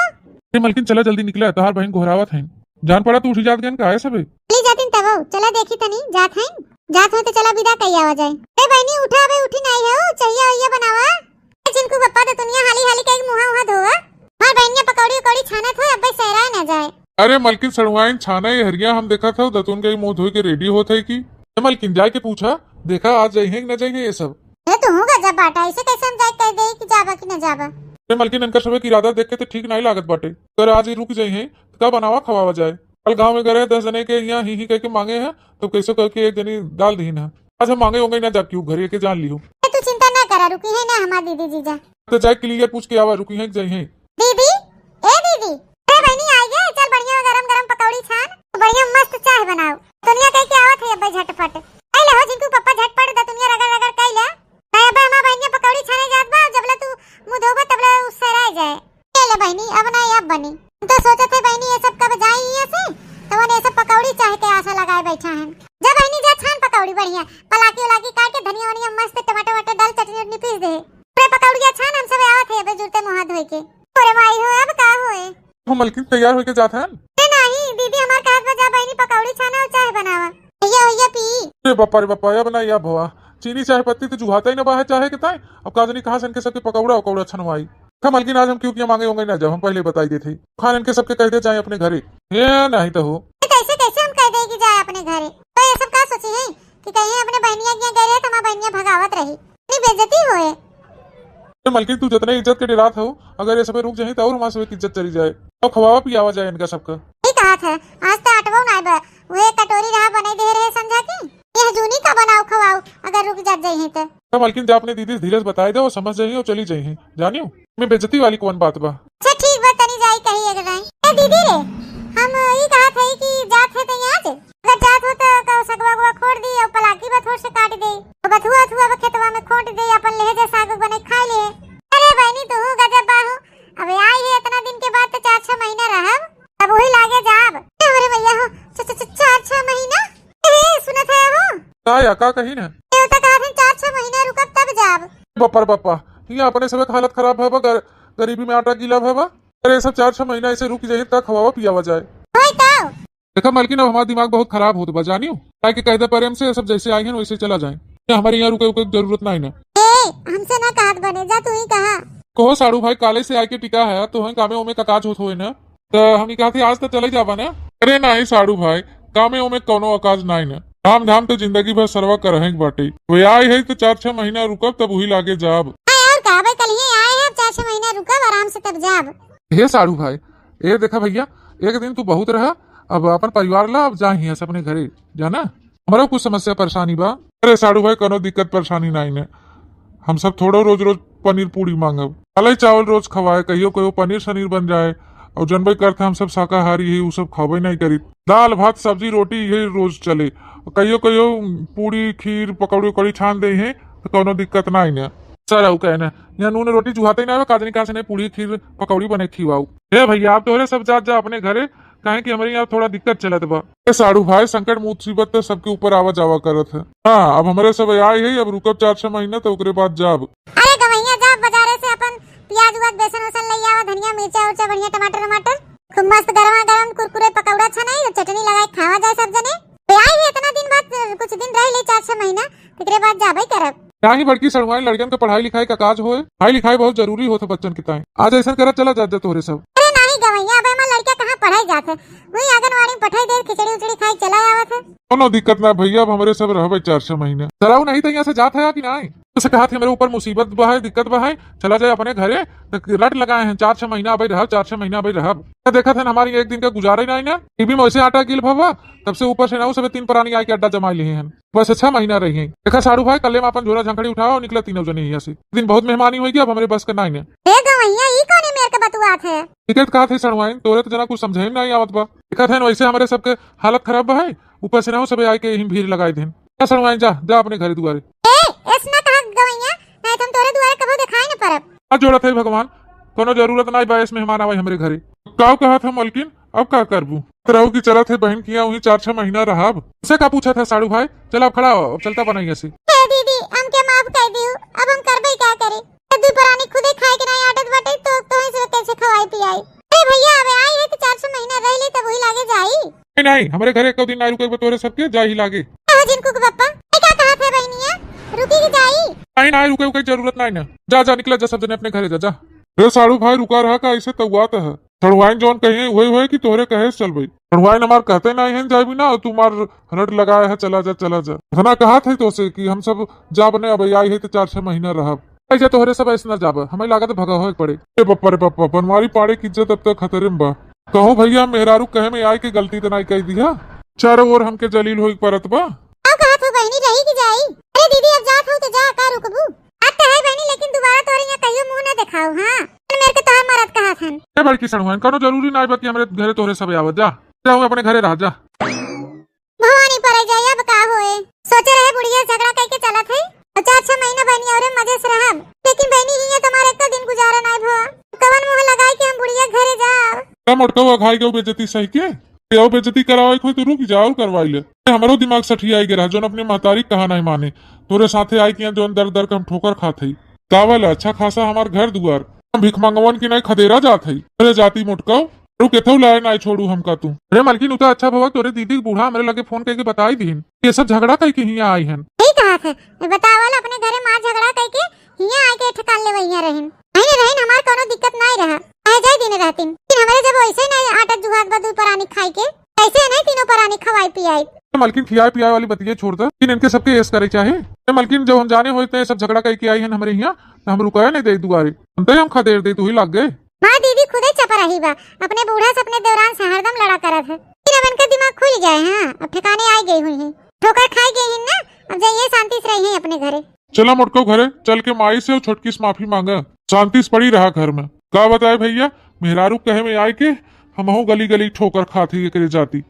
अरे मलकिन, चला जल्दी निकला, तोहार बहन घोरावत है, जान पड़ा तू उठी जात गन का है सबे। चली जातिन तब, चला देखी तनी जात है, जात है तो चला विदा कई आवा जाए। अरे बहनी उठा, अबे उठी नाही है, चाहिए वहिया बनावा। ए झिनकू पप्पा तो दुनिया हाली हाली कई मुहा उहा धोवा। हमार बहनिया पकौड़ी उकौड़ी छानत हो, अब्बे सहराए ना जाए। अरे मलकिन सड़ुआइन छाना ये हरिया, हम देखा था दतुन के मुंह धोई के रेडी होत है कि। ए मलकिन जाए के पूछा, देखा आज जाइहे कि न जाइहे ये सब। ए तू हूँ गजब बाटा, ऐसे कैसे हम जाए कह दे कि जाबा कि न जाबा। ए मलकिन इनका सबे के इरादा देख के तो ठीक नहीं लागत बाटे। अगर आज ही रुक जाइहे तो का बनावा खवावा जाए? कल गाँव में गए दस जने के यहाँ ही ही कह के मांगे हैं, तो कैसे करके एक जनी डाल दीन है। आज हम मांगे होंगे ना जाके ऊ घरे के जान लियो। ए, तू चिंता ना करा, रुकी है ना हमार दीदी जीजा। तो जाए क्लियर पूछ के आवा, रुकी है कि जाई है? दीदी, ए दीदी, ए बहनी आ गए, चल बढ़िया गरम गरम पकौड़ी छान, बढ़िया मस्त चाय बनाओ। दुनिया कह के आवत है अब्बे झटपट। ए ले हो झिनकू पप्पा झटपट दतुनिया रगड़ रगड़ कई ले। नहीं अब्बे हमार बहनिया पकौड़ी छाने जात बा, जबले तू मुंह धोबा तबले उससे रह जाए। ए ले बहनी, अब ना अब बनी। हम तो सोचत है बहनी ये सब कब जाई यहाँ से, तो ये सब पकौड़ी चाह के आशा लगाए बैठा है। जा बहनी जा छान पकौड़ी बढ़िया, पलाकी उलाकी काट के धनिया वनिया मस्त टमाटर वमाटर डाल चटनी उटनी पीस दे। पूरे पकौड़िया छान हम सब आवत है अबे जुरते मुँह हाथ धोए के। अरे माई हो अब का होए? हम मलकिन तैयार होके जात हन। ए नाही दीदी हमार कहत बा जा बहनी पकौड़ी छाना और चाय बनावा। भैया भैया पी। अरे बापा रे बापा, अब ना या भवा, चीनी चाय पत्ती तो जुहाता ही ना बाहर चाहे के ताई। अब का जानी कहाँ से इनके सबके पकौड़ा उकौड़ा छनवाई। खा मलकिन, आज हम क्यों क्या मांगे होंगे ना, जब हम पहले बताई देते। खान इनके सबके कह दे जाए अपने घरे। ये नहीं तो हो। ये कैसे, कैसे हम कह दे कि जाए अपने घरे? तो ये सब का सोची है कि कहीं अपने बहनिया के यहाँ गए रहे तो हमार बहनिया भगावत रही। इतनी बेइज्जती होए। ए मलकिन, तू जितना इज्जत के डेरात हो, अगर ये सबे रुक जाए तो और हमारे सबे की इज्जत चली जाए। अब खवावा पियावा जाए इनका सबका। ठीक कहा था, आज तो आटवो ना बा, वह कटोरी रहा बनाई दे रहे समझा के। यह जूनी का बनाओ खवाओ, अगर रुक जात जाइए तो। तो मलकिन, जा अपने दीदी से धीरे से बताए दे, वो समझ जाइए और चली जाइए। जानियो, मैं बेइज्जती वाली कौन बात बा? अच्छा ठीक बा, तनी जाई कही अगर नहीं। ए दीदी रे, हम ई कहा थे कि जात है तो यहाँ से, अगर जात हो तो का सगवा गवा खोड़ दी और पलाकी बा थोड़ से काट दे, और बथुआ थुआ बा खेतवा में खोट दे, अपन ले जा साग बने खाए ले। अरे बहनी तू गजब बाहू, अबे आई है इतना दिन के बाद तो चार छह महीना रहब, तब वही लागे जाब। ए, अरे भैया हो, च-, च-, च-, चार छह महीना? ए, सुनत है हो? का या, का कही ना? ए, तो कहा थे चार छह महीना रुकब तब जाब। बप्पा रे बप्पा, ये अपने सबे के हालत खराब है बा, गर-, गरीबी में आटा गीला है बा। अरे सब चार छह महीना ऐसे रुक जाए तक खवावा पियावा जाए। होई तो। देखा मलकिन, अब हमारा दिमाग बहुत खराब होत बा, जानियो। काहे के कह दे प्रेम से, सब जैसे आई हैं वैसे चला जाए। ये हमारे यहाँ रुके, रुके के जरूरत नहीं ना। ए, हमसे ना कहत बने, जा तू ही कहा। कहो साड़ू भाई, काले से आके टिका है, तो हम कामे ओमे का काज होत होए ना। तो हम ही कहते आज तो चले जाबा ना। अरे नहीं साड़ू भाई, कामे ओमे कौनो अकाज नहीं ना। काम धाम तो जिंदगी भर सरवा करहे के बाटे। वे आए है तो चार छह महीना रुकब, तब वही लागे जाब। हाँ, और का भाई, कल ही आए हैं, चार छह महीना रुकब आराम से तब जाब। हे साड़ू भाई, ए देखा भैया, एक दिन तू बहुत रहा, अब अपन परिवार ला, अब जा हियाँ से अपने घरे, जाना। हमरा कुछ समस्या परेशानी बा। अरे साढ़ू भाई, कोनो दिक्कत परेशानी नाई ने। हम सब थोड़ो रोज रोज पनीर पूड़ी मांगब। अलई चावल रोज खवाए, कहियो कहियो पनीर सनीर बन जाए। और जनबे करत है, हम सब शाकाहारी ही, उ सब खाबे नहीं करी। दाल भात सब्जी रोटी यही रोज चले। कहियो कहियो पूड़ी खीर पकौड़ी उकौड़ी छान दे हैं, तो कोनो दिक्कत नाई ने। सर, कहना यहाँ नून रोटी जुहाते ही ना, का जानी कहाँ से नहीं पूड़ी खीर पकौड़ी बने खिवाऊ। हे भैया, आप तोहरे सब जात जा अपने घरे, काहे कि हमरे यहाँ थोड़ा दिक्कत चलत बा। ए साढ़ू भाई, संकट मुसीबत तो सबके ऊपर आवा जावा करत है। हाँ, अब हमरे सब आए है, अब रुकब चार छह महीना, तो ओकरे बाद जाब। अरे गवैया, जा बाजारे से अपन प्याज उआज, बेसन उसन ले आवा, धनिया, मिर्चा उर्चा, बढ़िया टमाटर वमाटर, खूब मस्त गरमा गरम कुरकुरे पकौड़ा छनाई, चटनी लगाए खावा जाए सब जने। ए, आई है इतना दिन बाद, कुछ दिन रह ले, चार छह महीना, तेकरे बाद जाबे करब। नाही बड़की सड़ुआइन, लड़कन के पढ़ाई लिखाई का काज होए, पढ़ाई लिखाई बहुत जरूरी होत है बच्चन के ताई। आज ऐसन करत चला जात जा तोहरे सब। अरे नाही गवैया, अब हमार लड़का कहाँ पढ़ाई जात है, वही आंगनवाड़ी में पढ़ाई दे, खिचड़ी उचड़ी खाई चला आवत है। कोनो दिक्कत ना भैया, अब हमरे सब रहबे चार छह महीने। सराऊ नहीं तो यहाँ से जात है कि नाही? उसे कहा थे, मेरे ऊपर मुसीबत बा है, दिक्कत बा है, चला जाए अपने घरे। तो रट लगाए हैं, चार छह महीना अबे रहब, चार छह महीना अबे रहब। तो देखा थे ना, हमारी एक दिन का गुजारा ही नहीं ना, टीवी में वैसे आटा गिल भवा, तब से ऊपर से ना वो सब तीन प्राणी आके अड्डा जमा लिए हैं। बस छह महीना रही है। देखा साढ़ू भाई, कल्ले में अपन झोला झंखड़ी उठाओ और निकला तीनों जने यहाँ से। दिन बहुत मेहमानी होगी, अब हमरे बस का नाई ने। ए गवैया, ई कौने मेर के बतुआत है? टिकट कहा थे सड़वाइन, तोरे तो जना कुछ समझे में नहीं आवत बा। देखा थे ना, वैसे हमरे सबके हालत खराब बा है, ऊपर से ना वो सब आके यहीं भीड़ लगाए देन। जा सड़वाइन, जा, जा अपने घरे दुआरे। ए, ऐस ना कहा गवैया, नहीं तो हम तोरे दुआरे कबो दिखाई न परब। हाथ जोड़त है भगवान, कोनो जरूरत नाई बा ऐस मेहमान आवे हमरे घरे। काऊ कहा था मलकिन, अब का करबू? रहू की चलत है बहन किया, वहीं चार छह महीना रहब। उसे का पूछा था साड़ू भाई? चल अब खड़ा हो, अब चलता बनाइए से। हे दीदी, हमके माफ कर दियो, अब हम करबे का करे? ए, दुई परानी खुदे खाए के नाई आदत बाटे, तो तोहे से कैसे खवाई पियाई? ए भैया, अबे आई है तो चार छह महीना रह ले, तब वही लागे जाई। नहीं, नहीं, हमरे घरे एको दिन नाई रुके बा तोरे सबके, जा ही लागे। कहो जिनको के पप्पा, ए का कहा था बहनिया, रुकी के जाई? नहीं, नहीं, रुके, रुके जरूरत नहीं ना। जा, जा, निकला जा, सब जने अपने घरे जा, जा। रे साड़ू भाई, रुका रहा का, ऐसे तउआत है। सड़वाइन जौन कहे, वही होए कि तोहरे कहे से चलबे। सड़वाइन हमार कहते नाई है, जाबी ना, तू मार रट लगाए है, चला जा, चला जा। इतना कहा थे तो से कि हम सब जाब ने, अब आई है तो चार छह महीना रहब। ऐसे तोहरे सब ऐसे ना जाब, हमें लागत भगा होए पड़े। ए पप्पा रे पप्पा, बनवारी पाड़े की इज्जत अब तक खतरे में बा। कहूँ भैया, मेहरारू कहे में आए के गलती तो नाई कह दिया, चारों ओर हमके जलील होए के परत बा। अब कहा थो बहनी रही कि जाई? अरे दीदी, अब जात हो तो जा, का रुकबू? बात तो है बहनी, लेकिन दोबारा तोरे यहाँ कहियो मुंह ना दिखाओ, हाँ? मेरे के तोहार मरद कहा थन। ए बड़की सड़ुआइन, कोनो जरूरी ना बा कि हमरे घरे तोहरे सब आवत, जा। जा, अपने घरे रह, जा। भवानी परे जाए, अब का होए? सोचे रहे बुढ़िया झगड़ा करके चलत है, और चार छह महीना बहनी और मजे से रहब, लेकिन बहनी हियाँ तुम्हारे एक दिन गुजारा ना भवा। कवन मुंह लगाए कि हम बुढ़िया घरे जाब? का मोटकवा खाई गऊ बेइज्जती सही के? केहू बेइज्जती करावे के होई तो रुक जा, और करवाई ले। ए, हमरो दिमाग सठियाई गे रहा, जौन अपने महतारी के कहा नहीं माने। तोरे साथे आई के यहाँ जौन दर दर के हम ठोकर खात हई। का वाला अच्छा खासा हमार घर दुआर, हम भिखमंगवन की नहीं खदेरा जात हई। अरे जाति मोटकाऊ, रुक एथऊ लाए नहीं छोड़ू हमका तू। अरे मलकिन, उ तो अच्छा भवा, तोरे दीदी के बूढ़ा हमरे लगे फोन करके बताई दीन, ये सब झगड़ा कई के हियाँ आई हन। यही कहा थे, बतावल अपने घरे मार झगड़ा कई के हियाँ आए के ठिकान लेवइया रहिन। नहीं रे रहिन, हमार कोनो दिक्कत नाई रहा, कहे जाए दिन रहतिन। लेकिन हमरे जब वैसे नाई आटा जुहात बा दू परानी खाई के, कैसे नहीं तीनों परानी खवाई पियाई? ए मलकिन, खियाए पियाए वाली बतिये छोड़ दे, लेकिन इनके सबके ऐस करे चाहे। ए मलकिन, जब हम जाने होते हैं सब झगड़ा करके आई हैं हमरे यहाँ, तो हम रुकाया नहीं दे दुआरे, हम तो हम खदेड़ दे, तू ही लग गए। माँ दीदी खुदे चपराही बा, अपने बूढ़ा से अपने देवरान से हरदम लड़ा करत है। फिर अब इनका दिमाग खुल गया है, हाँ, अब ठिकाने आ गई हुई है, ठोकर खाई गई है ना, अब जाइए शांति से रहिए अपने घरे। चला मोटको घरे चल के माई से और छोटकी से माफी मांगा, शांति से पड़ी रहा घर में। का बताए भैया, मेहरारू कहे में आए के हमहू गली गली ठोकर खात ही एकरे जाती।